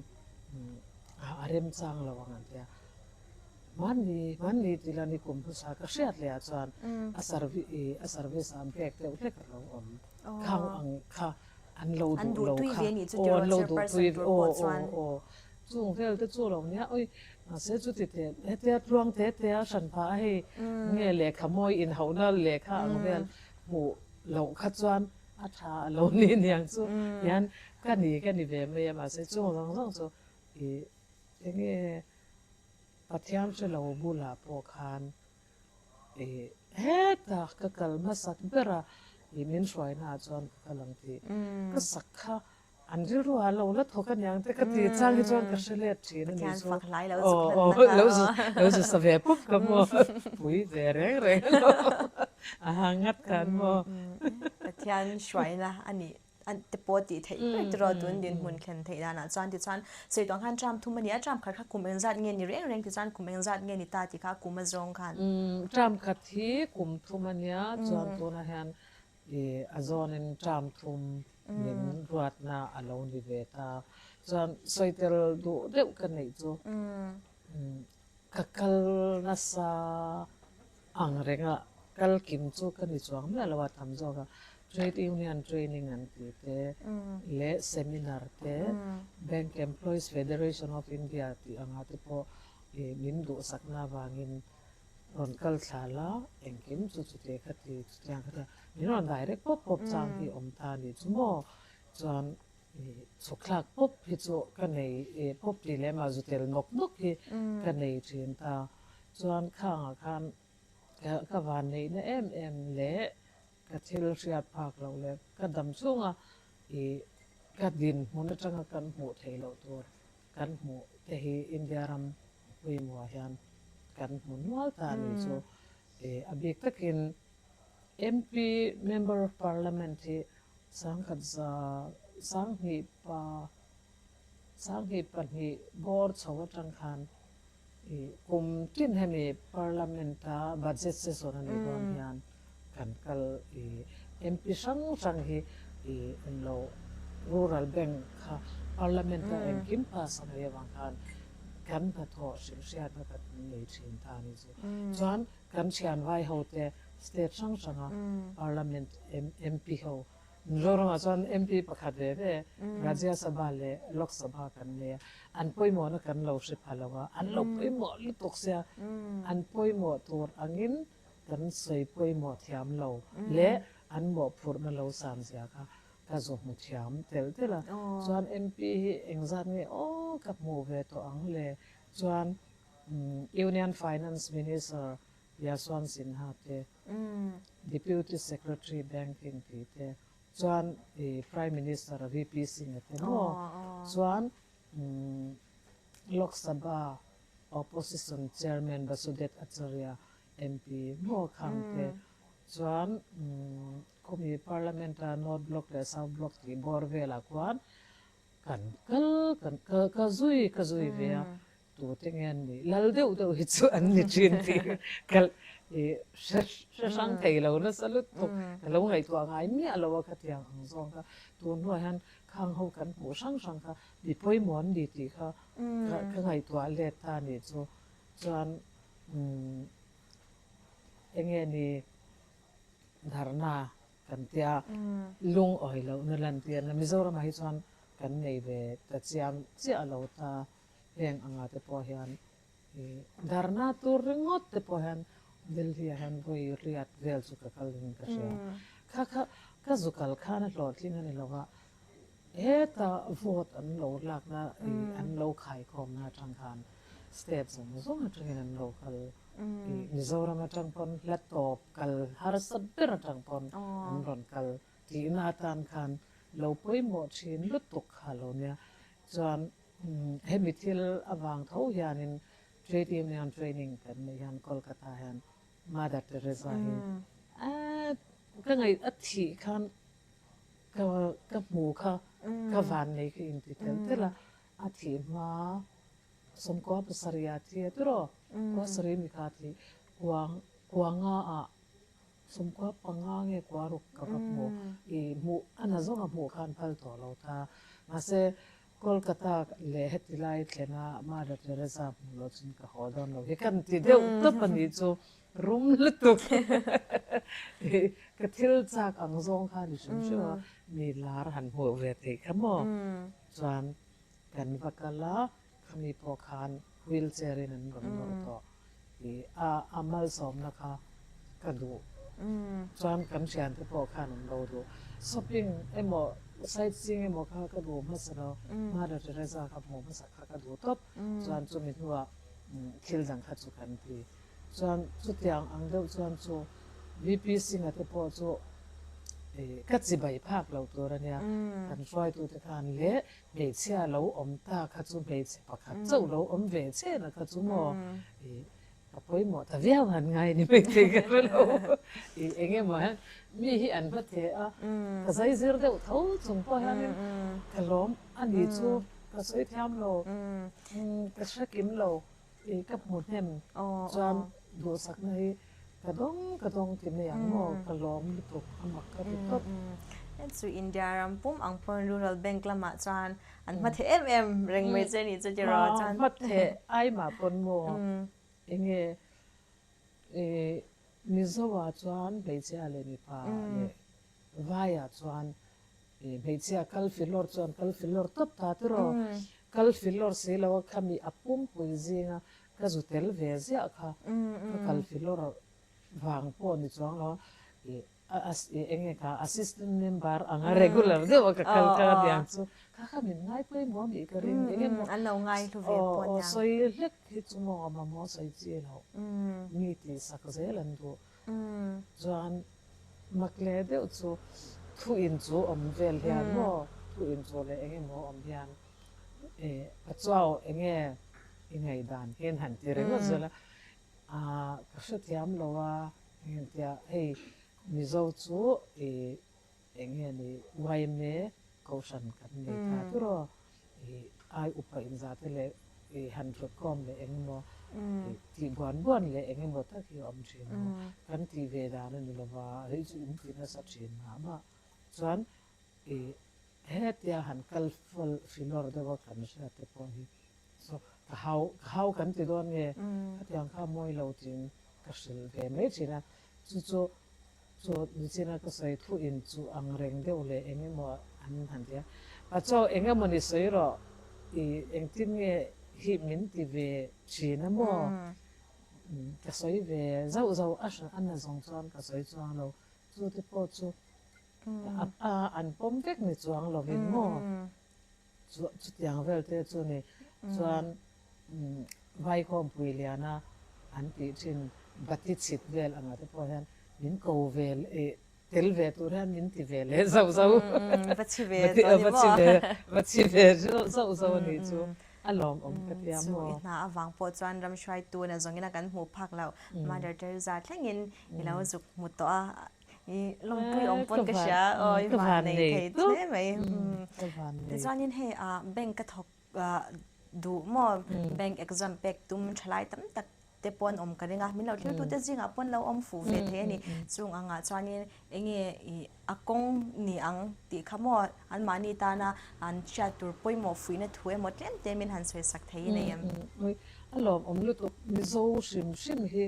a remchang lo ang an tia. Hmanni hmanni ti la ni kum hmasa ka hriat leh ah chuan a a service an pek deuh hlek a lo awm. Khang ang kha an lo duh lo kha aw an lo duh tui aw aw aw chung vel te chu lo nia oi mahse chuti teh hetia tluang te te a hran phah a hei nge lehkha mawi inhauhna lehkha ang vel hmuh loh kha chuan A tha a lo ni niang chu hian ka ni ka ni ve mai a mahse chung zawng zawng chu i enge Pathian hre lo bulah pawh khan i hetah ka kal hmasak ber a i min hruaina ah chuan ka kal ang tih ka sak kha an rilru ah lo la thawk aniang te ka ti chang hi chuan ka hre let thin a ni chu aw aw lo zu lo zu sa ve pup ka maw pui ve reng reng alo a ha ngat khan maw. Pathian hruaina a nih te pawh tih theih ber tiraw tun dinhmun thlen theih danah chuan tichuan sawi tuah khan term thum a ni a term khat kha kum engzat nge ni reng reng tichuan kum engzat nge ni ta tih kha kum a zawng khan. Term khat hi kum thum a nia chuan tunah hian I a zawnin term thum min ruatna a lo ni ve ta. Chuan sawi tel duh deuh ka neih chu ka kal nasa ang renga kal kim chu ka ni chuang miah lo a tam zawk a. Trade Union Training an tih te leh Seminar te Bank Employees Federation of India tih anga te pawh min duhsakna avangin Rawn kal thla la, engkim chu chute kha ti, chutiang kha ti a, min rawn direct pawp pawp chang hi awm ta a nih chu maw? Chuan chhuk thlak pawp hi chu ka nei pawp tih leh mah zu tel nawk nawk hi ka nei thin ta. Chuan khangah khan ka van neihna em em leh ka thil hriat phak loh leh ka dam chhunga i ka dinhmun atanga kan hmuh theih loh tur kan hmuh te hi India ram Puimuah hian kan hmu nual ta a nih chu. A bik takin MP, Member of Parliament, hi sangkhat za sanghnih pa sanghnih pahnih bawr chho atang khan kum tin hemi Parliament-a budget session a nih dawn hian kan kal MP hrang hrang hi englo Rural Bank kha Parliament-a engkim pass a ngaih avang khan kan hnathawh hrilhhriatna kan nei thin ta a ni chu. Chuan kan thian vai ho te state hrang hranga Parliament MP ho Mizoramah chuan MP pakhat ve ve Rajya Sabha leh Lok Sabha kan nei a, an pawimawhna kan lo hre pha lo a, an lo pawimawh lutuk sia, an pawimawh tur angin kan sawi pawimawh thiam lo leh an mawhphurhna lo san zia kha ka zu hmu thiam telh telh a. Chuan MP hi engzat nge aw ka hmuh ve tawh ang le? Chuan Union Finance Minister Yashwant Sinha te, Deputy Secretary Banking tih te, chuan Prime Minister VP Singh-a te maw? Chuan Lok Sabha. Opposition Chairman Basudet Acharya MP maw khang te chuan khumi Parliament a North Block leh South Block tih bawr velah khuan kan kal kan ka zui ka zui ve a, tute nge an nih lal deuh deuh hi chu an ni thin tih ka hre hrang thei lo nasa lutuk ka lo ngaihtuah ngai miah lo a khatiang ang zawng kha tun hnuah hian khang ho kan hmuh hrang hrang kha mi pawimawh an ni tih kha ka ngaihtuah let ta a nih chu chuan eng nge ni dharna kan tia lungawi lohna lantir na Mizoramah hi chuan kan nei ve ta chiam chiah lo ta heng anga te pawh hian dharna tur ringawt te pawh hian Delhi ah hian vawi riat vel chu ka kal in ka hria kha kha ka zu kal khan a hlawhtling a ni lo a heta vote an lo lakna an lo khaikhawmna atang khan state zawng zawng atangin an lo kal Mizoram atang pawn hla tawp kal harsa ber atang pawn an rawn kal tihna atan khan lo pawimawh thin lutuk kha lo nia chuan hemi thil avang tho hianin Trade Union Training kan neih hian Kolkata hian Mother Teresa hi ka ngaih a thih khan ka ka hmu kha ka vannei ka inti tel tel a, a thih hma sawmkua pasarih ah thi a tiraw kua sarih mi kha thi kuang kuanga ah sawmkua panga nge kua ruk ka va hmu i hmuh a na zawng a hmuh khan phal tawh lo ta mahse Kolkata leh heti lai thlena Mother Teresa hmuh loh chuan ka haw dawn lo hi kan ti deuh tawp a nih chu rum lutuk ka thil chak ang zawng kha ni hrim hrim a mi lar han hmuh ve theih kha maw chuan Kan va kal a, khami pawh khan wheel chair in an rawn nawr tawh i a a malsawmna kha ka duh chuan kan thiante pawh khan an lo duh. Shopping emaw sightseeing emaw kha ka duh hmasa lo, Mother Teresa kha hmuh hmasa kha ka duh tawp chuan chumi hnuah thil dang kha chu kan ti. Chuan chutiang ang deuh chuan chu VP Singh-a te pawh chu ka chibai phak lo tur a nia, kan hruaitute khan leh Hmeichhia lo awm ta kha chu hmeichhe pakhat chauh lo awm ve chena kha chu maw i ka pawimawh ta viau han ngai ni mai thei ka hre lo. I eng emaw hian mi hi an hma the a, ka zai zir deuh tho chung pawh hianin ka lawm a ni chu ka sawi thiam lo, ka hre kim lo. I ka hmu hnem chuan duhsakna hi ka dawng ka dawng ti mai ang maw ka lawm lutuk a mak ka ti tawp. Chu India ram pum ang pawn Rural Bank lamah chuan an hma theh em em reng mai che nih chu tiraw chuan. Hma theh ai mah pawn maw enge i Mizo ah chuan hmeichhia leh mipa leh vai ah chuan Hmeichhia kal filawr chuan kal filawr tawp ta tiraw? Kal filawr si lo a khami a pumpui zinga ka zu tel ve ziah kha ka kal filawr vang pawh ni chuang lo a, eng nge kha assistant member anga regular deuh a ka kal kha aniang chu kha kha min ngai pawimawh anih ka ring eng emaw An lo ngai hlu ve pawh aniang. Sawi hlek hi chu maw mamawh sawi chi loh mi tihsak zel an duh. Chuan mak leh deuh chu thu in chu awm vel hian maw thu in chu leh eng emaw awm hian ka chuau eng nge i ngaihdan hian han ti ringawt zel a, ah ka hrethiam lo a engtia hei Mizo chu i Eng nge ni YMA Kohhran kan nei ta tiraw i ai upa inzah te leh i han thutkhawm leh eng emaw i tih buan buan leh eng emaw tak hi a awm thin a, kan tih ve dan a ni lova hei chu in ti nasa thin mah mah chuan i hetia han kal fal filawr deuh a kan hriat te pawh hi so ka hau ka hau kan ti dawn nge khatiang kha mawi lo tiin ka hrilh ve mai thin a chu chu Chu nichina ka sawi thu in chu ang reng deuh leh eng emaw an han ti a, Pachaw eng emaw ni sawi rawh i engtin nge hi min ti ve thin a maw? Ka sawi ve zauh zauh a hran a na zawng chuan ka sawi chuang lo, chu te pawh chu a an pawm vek ni chuang lovin maw? Chu chutiang vel te chu ni chuan Vaikhawmpui liana an tih thin bati chhit vel anga te pawh hian min ko ve leh tel ve tur hian min ti ve leh zauh zauh. Va chhi ve tawh ni maw? Va chhi ve zauh zauh a nih chu. A lawmawm ka tia Chu maw? i hna avang pawh chuan ram hruaitu na zawngin a kan hmuh phak loh. Mother Teresa thlengin i lo zuk hmu tawh a, i lawmpui awm pawn ka hria. Aw i van nei thei hle mai. Tichuanin hei bank ka thawk duh maw? Bank exam pek tum thalai tam tak te pawn awm ka ring a, min lo thiltute zingah pawn lo awm fuh ve thei a ni. Chung angah chuanin eng nge i a kawng ni ang tih kha maw anmahni tana an hriat tur pawimawh fuihna thu emaw tlem te min han sawi sak thei nei em? Ui, a lawmawm lutuk. Mizo hrim hrim hi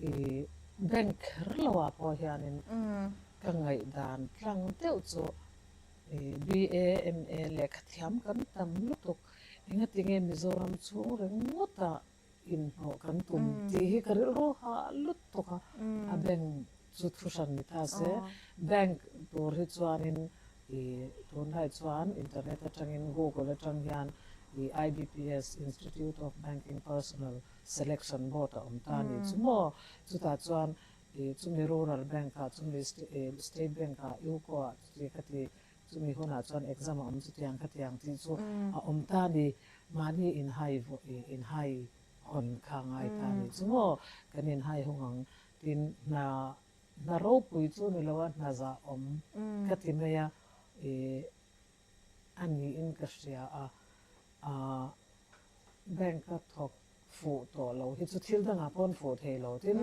i bank kher loah pawh hianin ka ngaihdan tlang deuh chu i BA, MA lehkha thiam kan tam lutuk. Engatinge Mizoram chhung ringawtah inhnawh kan tum tih hi ka rilru hah lutuk a, a bank chu thu hran ni ta se, bank tur hi chuanin ih tunlai chuan internet atangin google atang hian ih IBPS Institute of Banking Personnel Selection Board a awm ta a ni chu maw, chutah chuan ih chumi rural bank ah chumi state bank ah UCO ah chuti khati chumi hunah chuan exam a awm chutiang khatiang tih chu a awm ta a ni. Mahni inhai inhai hawn kha ngai ta a nih chu maw? Kan inhai hung ang tin hna hna ropui chu ni lo a, hna zah awm ka ti mai a, ih a niin ka hria a, ah bank a thawk fuh tawh lo hi chu thil dangah pawh an fuh thei lo tin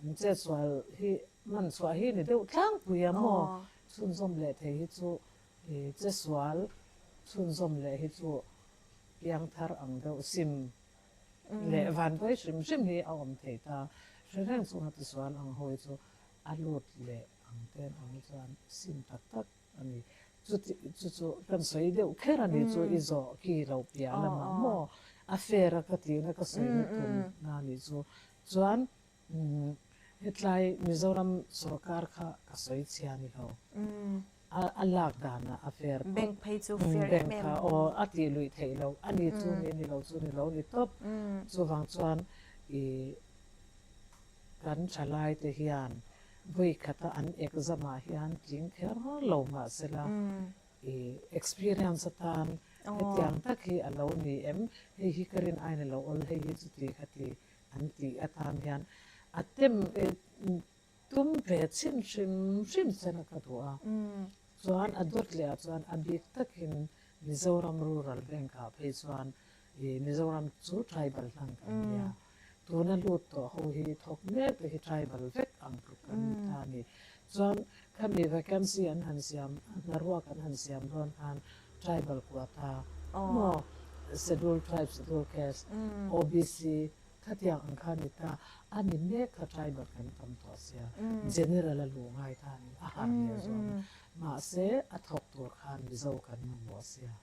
an chetsual hi man chhuah hi ni deuh tlangpui a maw? Chhunzawm leh thei hi chu I chesual chhunzawm leh hi chu piangthar ang deuh sim leh vanvawi hrim hrim hi a awm thei ta. Hre reng chunga tisual ang hawi chu a lut leh ang ten ang hi chuan sim tak tak a ni. Chuti chu chu kan sawi deuh kher a ni chu i zawh khi lo piah lamah maw a fair a ka tihna ka sawina tum na ni chu. Chuan Hetlai Mizoram sorkar kha ka sawi chhia ni lo. A lak danah a fair phawt. Bank phei chu fair em em. Bank kha aw a tih luih theih loh. A ni chu ni ni lo chu ni lo ni tawp. Chuvang chuan i kan thalai te hian vawi khata an exam ah hian tling kher lo mahsela i experience atan hetiang tak hi a lo ni em? Hei hi ka rin aiin a lo awl hei hi chuti kha ti. An tih atan hian a tem tum ve chhin hrim hrim chen a ka duh a. Chuan a dawt leh ah chuan a bik takin Mizoram Rural Bank ah phei chuan i Mizoram chu tribal hlang kan nia. Tuna lut tawh ho hi thawk mek te hi tribal vek ang tluk kan ni ta a ni. Chuan khami vacancy an han siam, hnaruak an han siam dawn khan tribal quota maw, scheduled tribe, scheduled caste, OBC khatiang ang kha ni ta, a ni mek kha tribal kan tam tawh sia, general a luh ngai ta a ni, a har leh zuam a, mahse a thawk tur khan Mizo kan mamawh sia.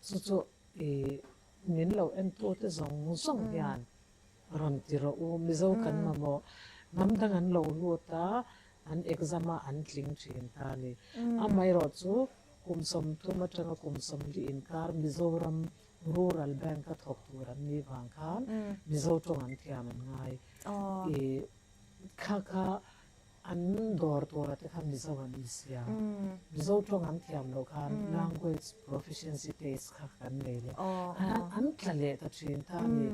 Chu chu i min lo entute zawng zawng hian Rawn ti rawh u, Mizo kan mamawh. Hnam dang an lo lut a, an exam a, an tling thin ta a ni. Amaherawh chu kum 30 atanga kum 40 inkar Mizoram Rural Bank a thawk tur an nih vang khan Mizo tawng an thiam an ngai. I kha kha An dawr tura te khan Mizo an ni sia. Mizo tawng an thiam loh khan language proficiency test kha kan nei leh. An tla leh ta thin ta a ni.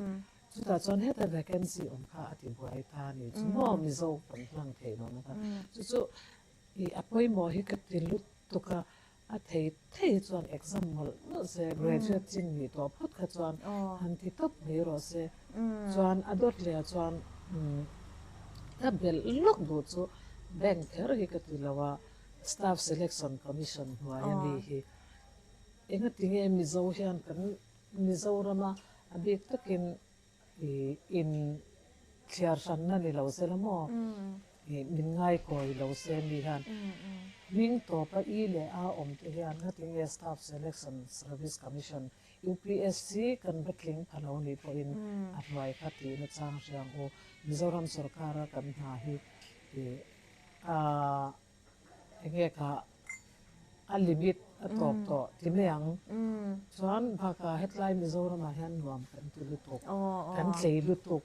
Chutah chuan heta vacancy awm kha a ti buai ta a ni. Chu maw Mizo kan hlang theih lohna kha. Chu chu i a pawimawh hi ka ti lutuk a. A thei thei hi chuan exam mawlh mawlh se, graduate chin nih tawh phawt kha chuan han ti tawp mai rawh se. Chuan a dawt leh ah chuan ka belh lawk duh chu bank kher hi ka ti lo a, staff selection commission hnuai a mi hi. Engatinge Mizo hian kan Mizorama a bik takin I in thliar hranna ni lo se la maw? I min ngaikawi lo se mi hian hming tawpa I leh A awm te hian ngatinge Staff Selection Service Commission, UPSC, kan va tling pha lo nih pawhin a hnuai kha tihna chang hria ang u. Mizoram sorkara kan hna hi i a Enge kha a limit a tawp tawh ti mai ang. Chuan bakah hetlai Mizoramah hian nuam kan ti lutuk, kan tlei lutuk,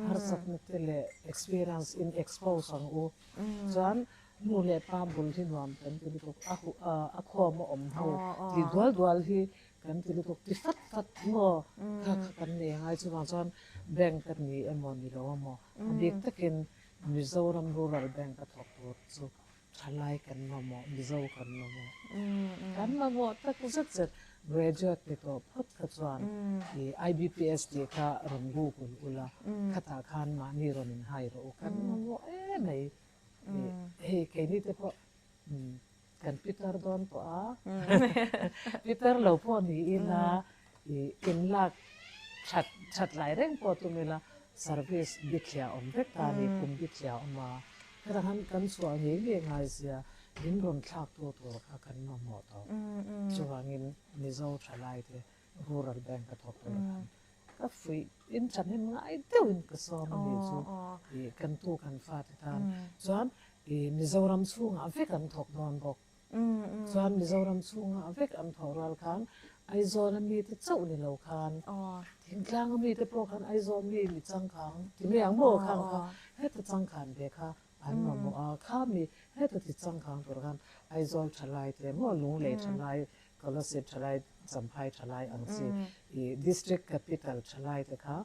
harsatna te leh experience in expose ang u. Chuan nu leh pa bul hi nuam kan ti lutuk, a a khawm a awm ho tih dual dual hi. Kan ti lutuk ti fat fat maw kha kha kan nei angai chuvang chuan bank a ni emaw ni lo emaw a bik takin Mizoram Rural Bank a thawk tur chu thalai kan mamawh Mizo kan mamawh kan mamawh tak zet zet graduate ni tawh phawt kha chuan ih IBPS tih kha rawn google ula khatah khan mahni rawn in hai rawh u kan mamawh emai ih hei keini te pawh Kan pitar dawn tawh a, pitar lo pawh ni ila i inlak that that lai reng pawh tum ila service bithliah awm vek ta a ni, kum bithliah awm a, heta khan kan chhuah ngei ngei ngai zia min rawn thlak tu tur kha kan mamawh tawh. Chuvangin Mizo thalai te Rural Bank a thawk tur khan ka fuih in thahnem ngai deuhin ka sawm a nih chu i kan tu kan fate tan chuan i Mizoram chhungah vek an thawk dawn bawk. Chuan Mizoram chhungah vek an thawh rual khan Aizawl a mite chauh ni lo khan thingtlang a mite pawh khan Aizawl mi mi changkang ti mai ang maw khang kha heta changkan ve kha an mamawh a, kha mi heta ti changkang tur khan Aizawl thalai te maw Lunglei thalai Kolasib thalai, Champhai thalai ang chi i District Capital thalai te kha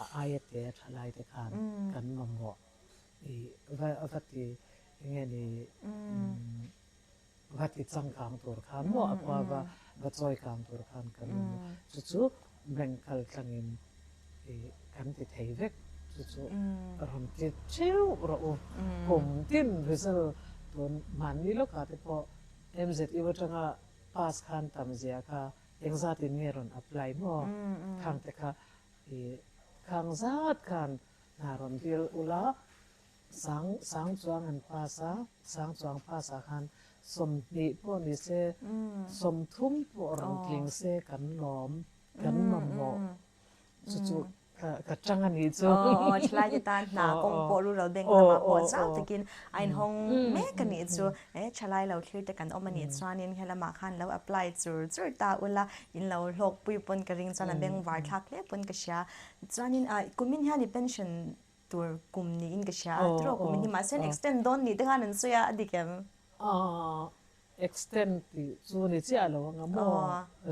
a aia te thalai te khan kan mamawh i va va ti enge ni va ti changkang tur khan maw a khua va va chawi kang tur khan kan mamawh chu chu bank kal tlangin i kan ti thei vek chu chu rawn ti theuh rawh u kum tin result tun hmanni lawkah te pawh MZU atanga pass khan tam zia kha engzat in nge rawn apply maw? Khang te kha i khang zat khan hna rawn dil ula sang sang chuang an pass a, sang chuang pass ah khan 20 pawh ni se 30 pawh rawn tling se kan lawm kan mamawh chu chu Ka chang a nih chu. Aw, thalai te tan hna kawng pawh Rural Bank lamah pawh zau takin a inhawng mek a nih chu. E, thalai lo thlir te kan awm a nih chuanin he lamah khan lo apply chur chur ta ula, in lo hlawkpui pawn ka ring chuan a bengvar thlak hle pawn ka hria. Chuanin kumin hian i pension tur kum niin ka hria a, tiraw kumin hi mahse an extend dawn nih te khan an sawi a, a dik em? Extend tih chu ni chiah lo anga maw?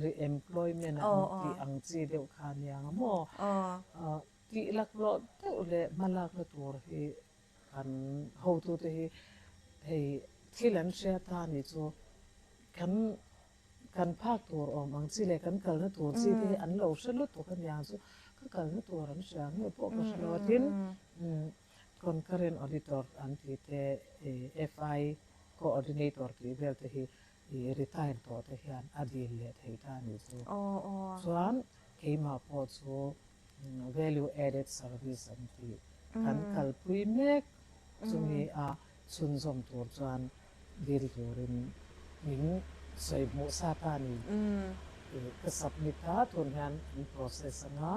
Re-employment an tih ang chi deuh kha nia anga maw? Tih laklawh deuh leh hmalakna tur hi kan hotute hi hei thil an hria ta ni chu kan kan phak tur awm ang chi leh kan kalna tur chi te hi an lo hre lutuk a nia chu ka kalna tur an hria nge pawh ka hre lo a tin concurrent auditor an tih te FI Coordinator tih vel te hi i retire tawh te hian a dil leh thei ta a nih chu. Chuan keimah pawh chu value added service an tih kan kalpui mek chumi a chhunzawm tur chuan dil turin min sawi hmuh sa ta a ni. Ka submit a tun hian an process anga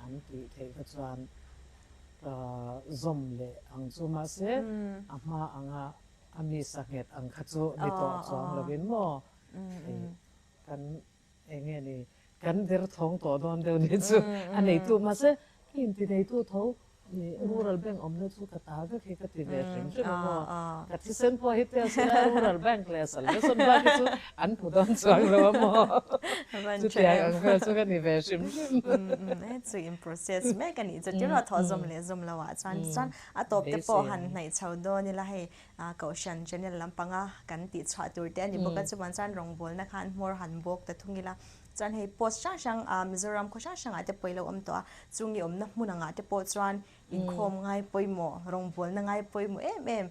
an tih theih kha chuan Ka zawm leh ang chu mahse a hma anga a mi sanghet ang kha chu ni tawh chuang lovin maw hei kan eng nge ni kan der thawng tawh dawn deuh ni chu a neitu mahse ka inti neitu tho Rural Bank awmna chu ka ta vek hi ka ti ve hrim hrim a maw ka thisen pawh hi tel se la Rural Bank leh Salvation Bank hi chu an hmu dawn chuang lo a maw chutiang ang vel chu ka ni ve hrim hrim. Chu in process mek a nih chu tirah thawh zawm leh zawm lo ah chuan chuan a tawp te pawh han hnaih chho dawn ila hei kohhran channel lampanga kan tih chhuah tur te a ni bawk a chuan chuan rawngbawlna khan hmawr han bawk ta thung ila chuan hei post hrang hrang Mizoram khaw hrang hrangah te pawh i lo awm tawh a chung i awmna hmun angah te pawh chuan inkhawm ngai pawimawh rawngbawlna ngai pawimawh em em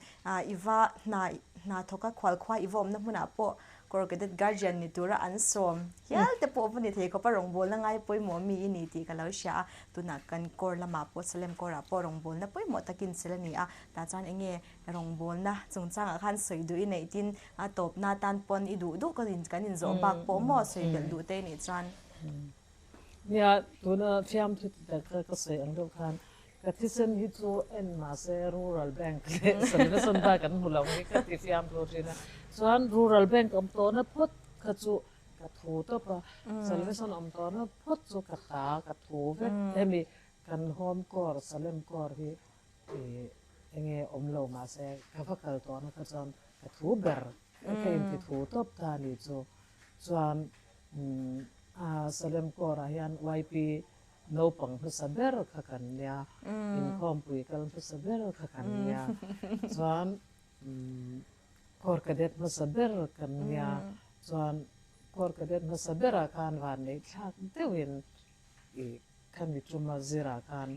i va hna hna thawk a khualkhua i va awmna hmunah pawh Corps Cadet Guardian ni tura an sawm hial te pawh va ni thei khawp a, rawngbawlna ngai pawimawh mi i ni tih ka lo hria a, tunah kan Corps lamah pawh Salem Corps ah pawh rawngbawlna pawimawh takin chil a ni a, tah chuan eng nge rawngbawlna chungchangah khan sawi duh i neih tin a tawpna tan pawn i duh duh ka kan inzawh bak pawh maw sawi belh duh te nih chuan. Nia, tuna fiamthu ti tak kha ka sawi ang deuh khan Ka thisen hi chu en mahse Rural Bank leh Salvation Bank an hmu lo hi ka ti fiam tur thin a. Chuan Rural Bank awm tawhna phawt kha chu ka thu tawp a, Salvation awm tawhna phawt chu ka ta ka thu vek. Hemi kan Home Corps, Salem Corps hi enge awm lo mahse ka va kal tawhna kha chuan ka thu ber ka inti thu tawp ta a ni chu. Chuan. A Salem Corps-ah hian YP naupang hmasa ber kha kan nia, inkhawmpui kal hmasa ber kha kan nia. Chuan Corps Cadet hmasa ber kan nia. Chuan Corps Cadet hmasa berah khan vanneih thlak deuhin i khami tuma zirah khan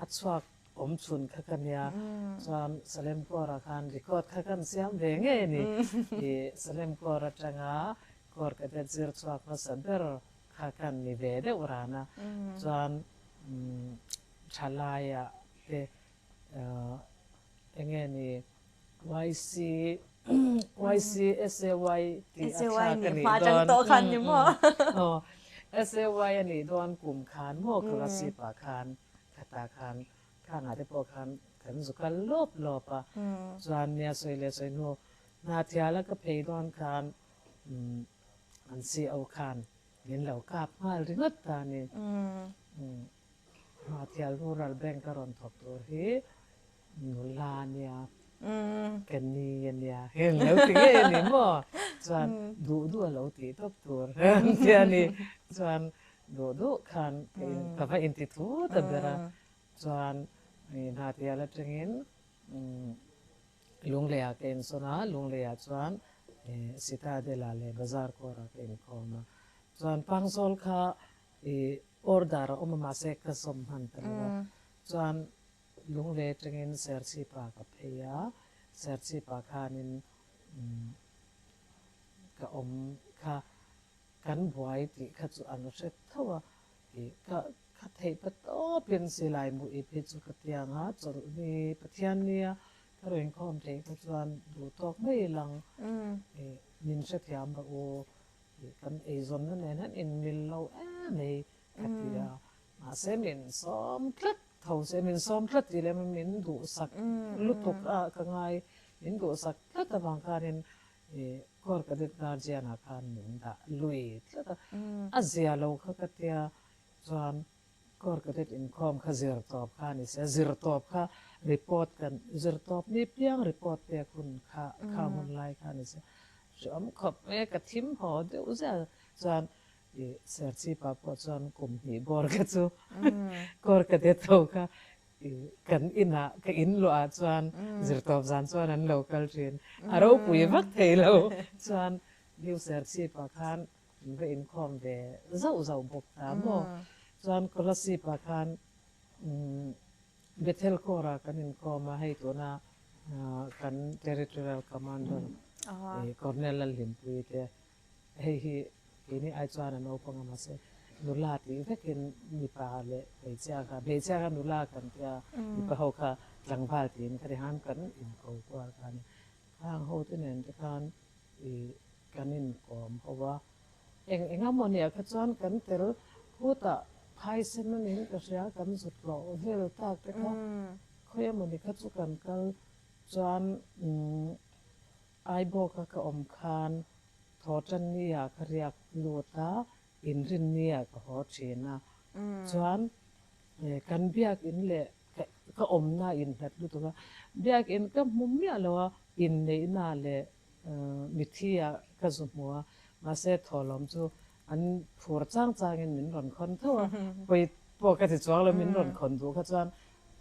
a chhuak awm chhun kha ka nia. Chuan Salem Corps-ah khan record kha kan siam ve ngei a ni. I Salem Corps atanga Corps Cadet zir chhuak hmasa ber kha kan ni ve deuh ran a. Chuan thalaiah te eng nge ni YC YC SAY tih a thlak a nih dawn aw SAY a nih dawn kum khan maw Kolasib ah khan khatah khan khangah te pawh khan kan zu kal lawp lawp a chuan nia sawi leh sawi hnu hna thiala ka phei dawn khan an CO khan min lo kap nghal ringawt ta a ni. Hnahthial Rural Bank a rawn thawk tur hi nula a nia, ka ni a nia, heng lo ti ngei a ni maw? Chuan duh duh a lo tih tawp tur an ti a ni. Chuan duh duh khan ka va inti thu ta ber a. Chuan Hnahthial atangin Lungleiah ka insawn a, Lungleiah chuan Citadel-ah leh Bazar Kawrah ka inkhawm a. Chuan Pangzawl kha I order a awm a mahse ka zawm hman ta lo a, chuan Lunglei atangin Serchhipa ka phei a, Serchhipa khanin ka awm kha kan buai tih kha chu an hre tho a, i ka ka theih pa tawpin silai mu ip hi chu ka tiang a, chawlhni Pathiannia ka rawn inkhawm theih kha chuan duh tawk mai lang i min hrethiam rawh u Kan eizawnna nen hian inmil lo em mai ka ti a, mahse min sawm tlat tho se, min sawm tlat tih leh min duhsak lutuk a ka ngai, min duhsak tlat avang khanin Corps Cadet Guardian ah khan min dah lui tlat a, a zia lo kha ka tia chuan Corps Cadet inkhawm kha zir tawp kha a ni sia, zir tawp kha report kan zir tawp ni piang report pek hun kha kha hun lai kha a ni sia, Hreawm khawp mai a, ka thim haw deuh zel chuan i Serchhipa pawh chuan kum hnih bawr kha chu kawr ka det ho kha i kan inah ka in luahah chuan zirtawp zan chuan an lo kal thin. A ropui vak thei lo chuan New Serchhipa khan an va inkhawm ve zauh zauh bawk ta maw. Chuan Kolasib-ah khan Bethel Corps-ah kan inkhawm a, hei tuna kan Territorial Commander Colonel Lalhlimpuii te hei hi keini ai chuan a naupang a mahse nula tih vekin mipa leh hmeichhia kha hmeichhia kha nula kan tia mipa ho kha tlangval tiin ka rihan kan inko kual kha a ni. Khang ho te nen te khan kan inkawm ho a. Eng eng emaw nia kha chuan kan tel khutah phaisen a niin ka hria, kan zut hlawh vel tak te kha khawi emaw ni kha chu kan kal chuan Aibawka ka awm khan Thawhtanni-ah ka riak lut a, Inrinni-ah ka haw thin a, chuan kan biakin leh ka awmna a inhlat lutuk a, biakin ka hmu miah lo a, inneihna leh Mithi-ah ka zu hmu a, mahse thawhlawm chu an phur chang changin min rawn khawn tho a, pawi pawh ka ti chuang lo, min rawn khawn duh kha chuan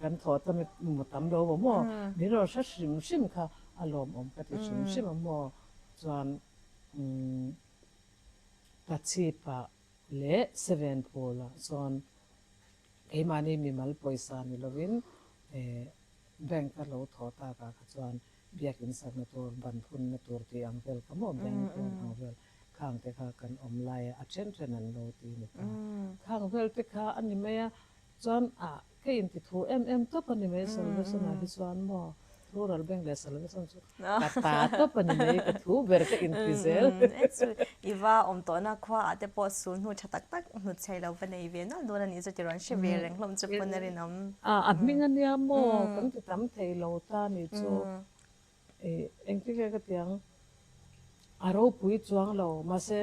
kan thawh tam i mu tam lo maw maw, min rawn hre hrim hrim kha a lawmawm ka ti hrim hrim a maw, chuan Tachhip-ah leh Sevenpool-ah chuan keimahni mimal pawisa ni lovin Bank a lo thawh takah kha chuan biakin sakna tur, ban phunna tur tih ang vel kha maw, bank loan ang vel khang te kha kan awm lai a, a then then an lo ti ni ta. Khang vel te kha a ni mai a, chuan ah ka inti thu em em tawp a ni mai Salvation ah hi chuan maw, Rural Bank leh Salvation chu ka ta tawp a ni mai, ka thu ber ka inti zel. I va awm tawhna khua ah te pawh sul hnu tha tak tak hnut chhei lo va nei ve nual dawn a nih chu ti rawn hre ve reng hlawm chu pawn a rinawm. A hming a nia maw kan ti tam thei lo ta ni chu engtin nge ka ti ang a ropui chuang lo mahse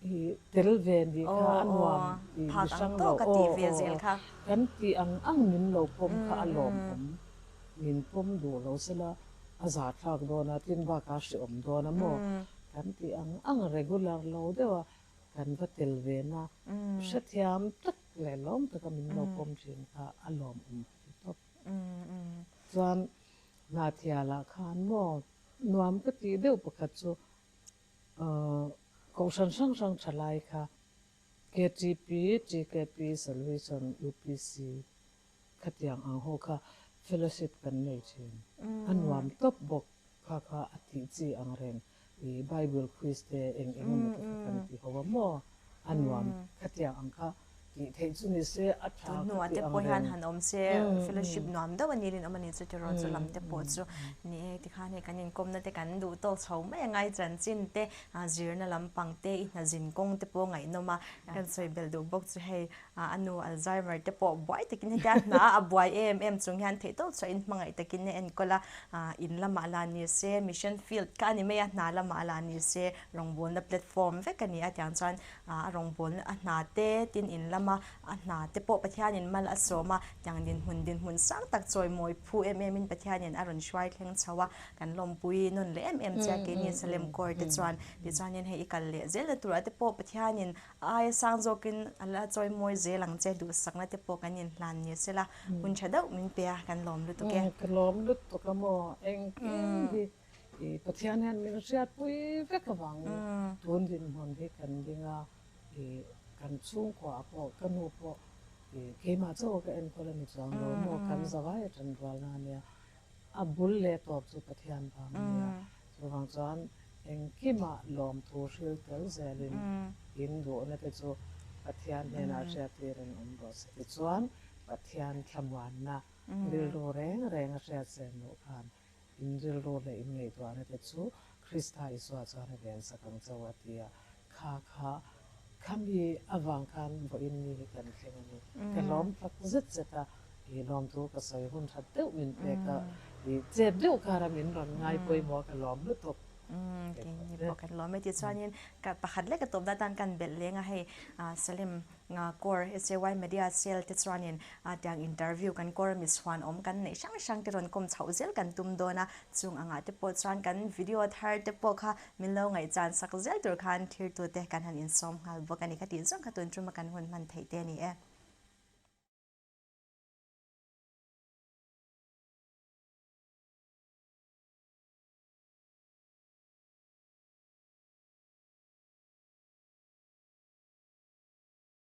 i tel ve nih kha a nuam i mi hrang lo aw aw kan tih ang ang min lo pawm kha a lawmawm min pawm duh lo sela a zahthlak dawn a tin bakah a hreawm dawn a maw kan tih ang ang regular lo deuh a. kan va tel ve na hrethiam tak leh lawm taka min lo pawm thin kha a lawmawm ka ti tawp. Chuan Hnathialah khan maw nuam ka tih deuh pakhat chu Kohhran hrang hrang tha lai kha KTP, TKP, Salvation, UPC khatiang ang ho kha fellowship kan nei thin. A nuam tawp bawk kha kha a tih chi ang reng i Bible quiz te eng eng emaw te kha kan ti ho a maw? A nuam khatiang ang kha tih theih chu ni se a tha Tun ka hnuah ti te ang pawh hian reng. han awm se fellowship nuam deuh a ni rinawm a ni chu tiraw chu lam te pawh chu ni e tikhan hei kan inkawmna te kan duh tawk chho mai a ngai chanchin te zirna lampang te i hna zin kawng te pawh ngaihnawm a kan sawi belh duh bawk chu hei A nu Alzheimer te pawh buai takin hetia hna a buai em em chung hian theihtawp chhuah in hmangaih takin a enkawl a, in lamah la ni se, mission field kha a ni mai a, hna lamah la ni se, rawngbawlna platform vek a ni a, tiang chuan a rawngbawlna a hna te tin in lama a hna te pawh Pathianin mal a sawm a, tiang dinhmun dinhmun sang tak chawimawi phu em em in Pathianin a rawn hruai thleng chho a, kan lawmpui nawn leh em em che a keini Salem Corps te chuan tichuanin hei i kal leh zel na turah te pawh Pathianin A aia sang zawkin a la chawi mawi zel ang che, duhsakna te pawh kan inhlan ni sela, hun tha deuh min pe a, kan lawm lutuk e. Ka lawm lutuk a maw, engkim hi i Pathian hian min hriatpui vek avangin tun dinhmun hi kan ding a, i kan chhungkua ah pawh ka nu pawh i keimah chauh a ka enkawl a ni chuang lo maw, kan zavai a tanrualna a nia, A bul leh tawp chu Pathian vang a nia. Chuvang chuan engkimah lawmthu hril tel zelin in duhna te chu Pathian hnenah hriattirin awm rawh se. Tichuan Pathian thlamuanna rilru reng reng a hriat sen loh khan in rilru leh in ngaihtuahna te chu Krista Isua chuan a vensak ang chauh a ti a. Kha kha khami avang khan vawiin ni hi kan thleng a ni. Ka lawm tak zet zet a, i lawmtu ka sawi hun that deuh min pek a, i chet deuh kara min rawn ngai pawimawh a ka lawm lutuk. Keini pawh kan lawm e. Tichuanin ka pakhat lek a tawpna atan kan belh leng a, hei Salim Kaur SAY Media Cell te chuanin tiang interview kan Kaur mi chhuan awm kan neih hrang hrang te rawn kawm chhoh zel kan tum dawn a, chung angah te pawh chuan kan video thar te pawh kha Min lo ngaihchan sak zel tur khan thirtute kan han insawm nghal bawk a ni. Ka tih zawng kha tun tuma kan hun hman theih te a ni e.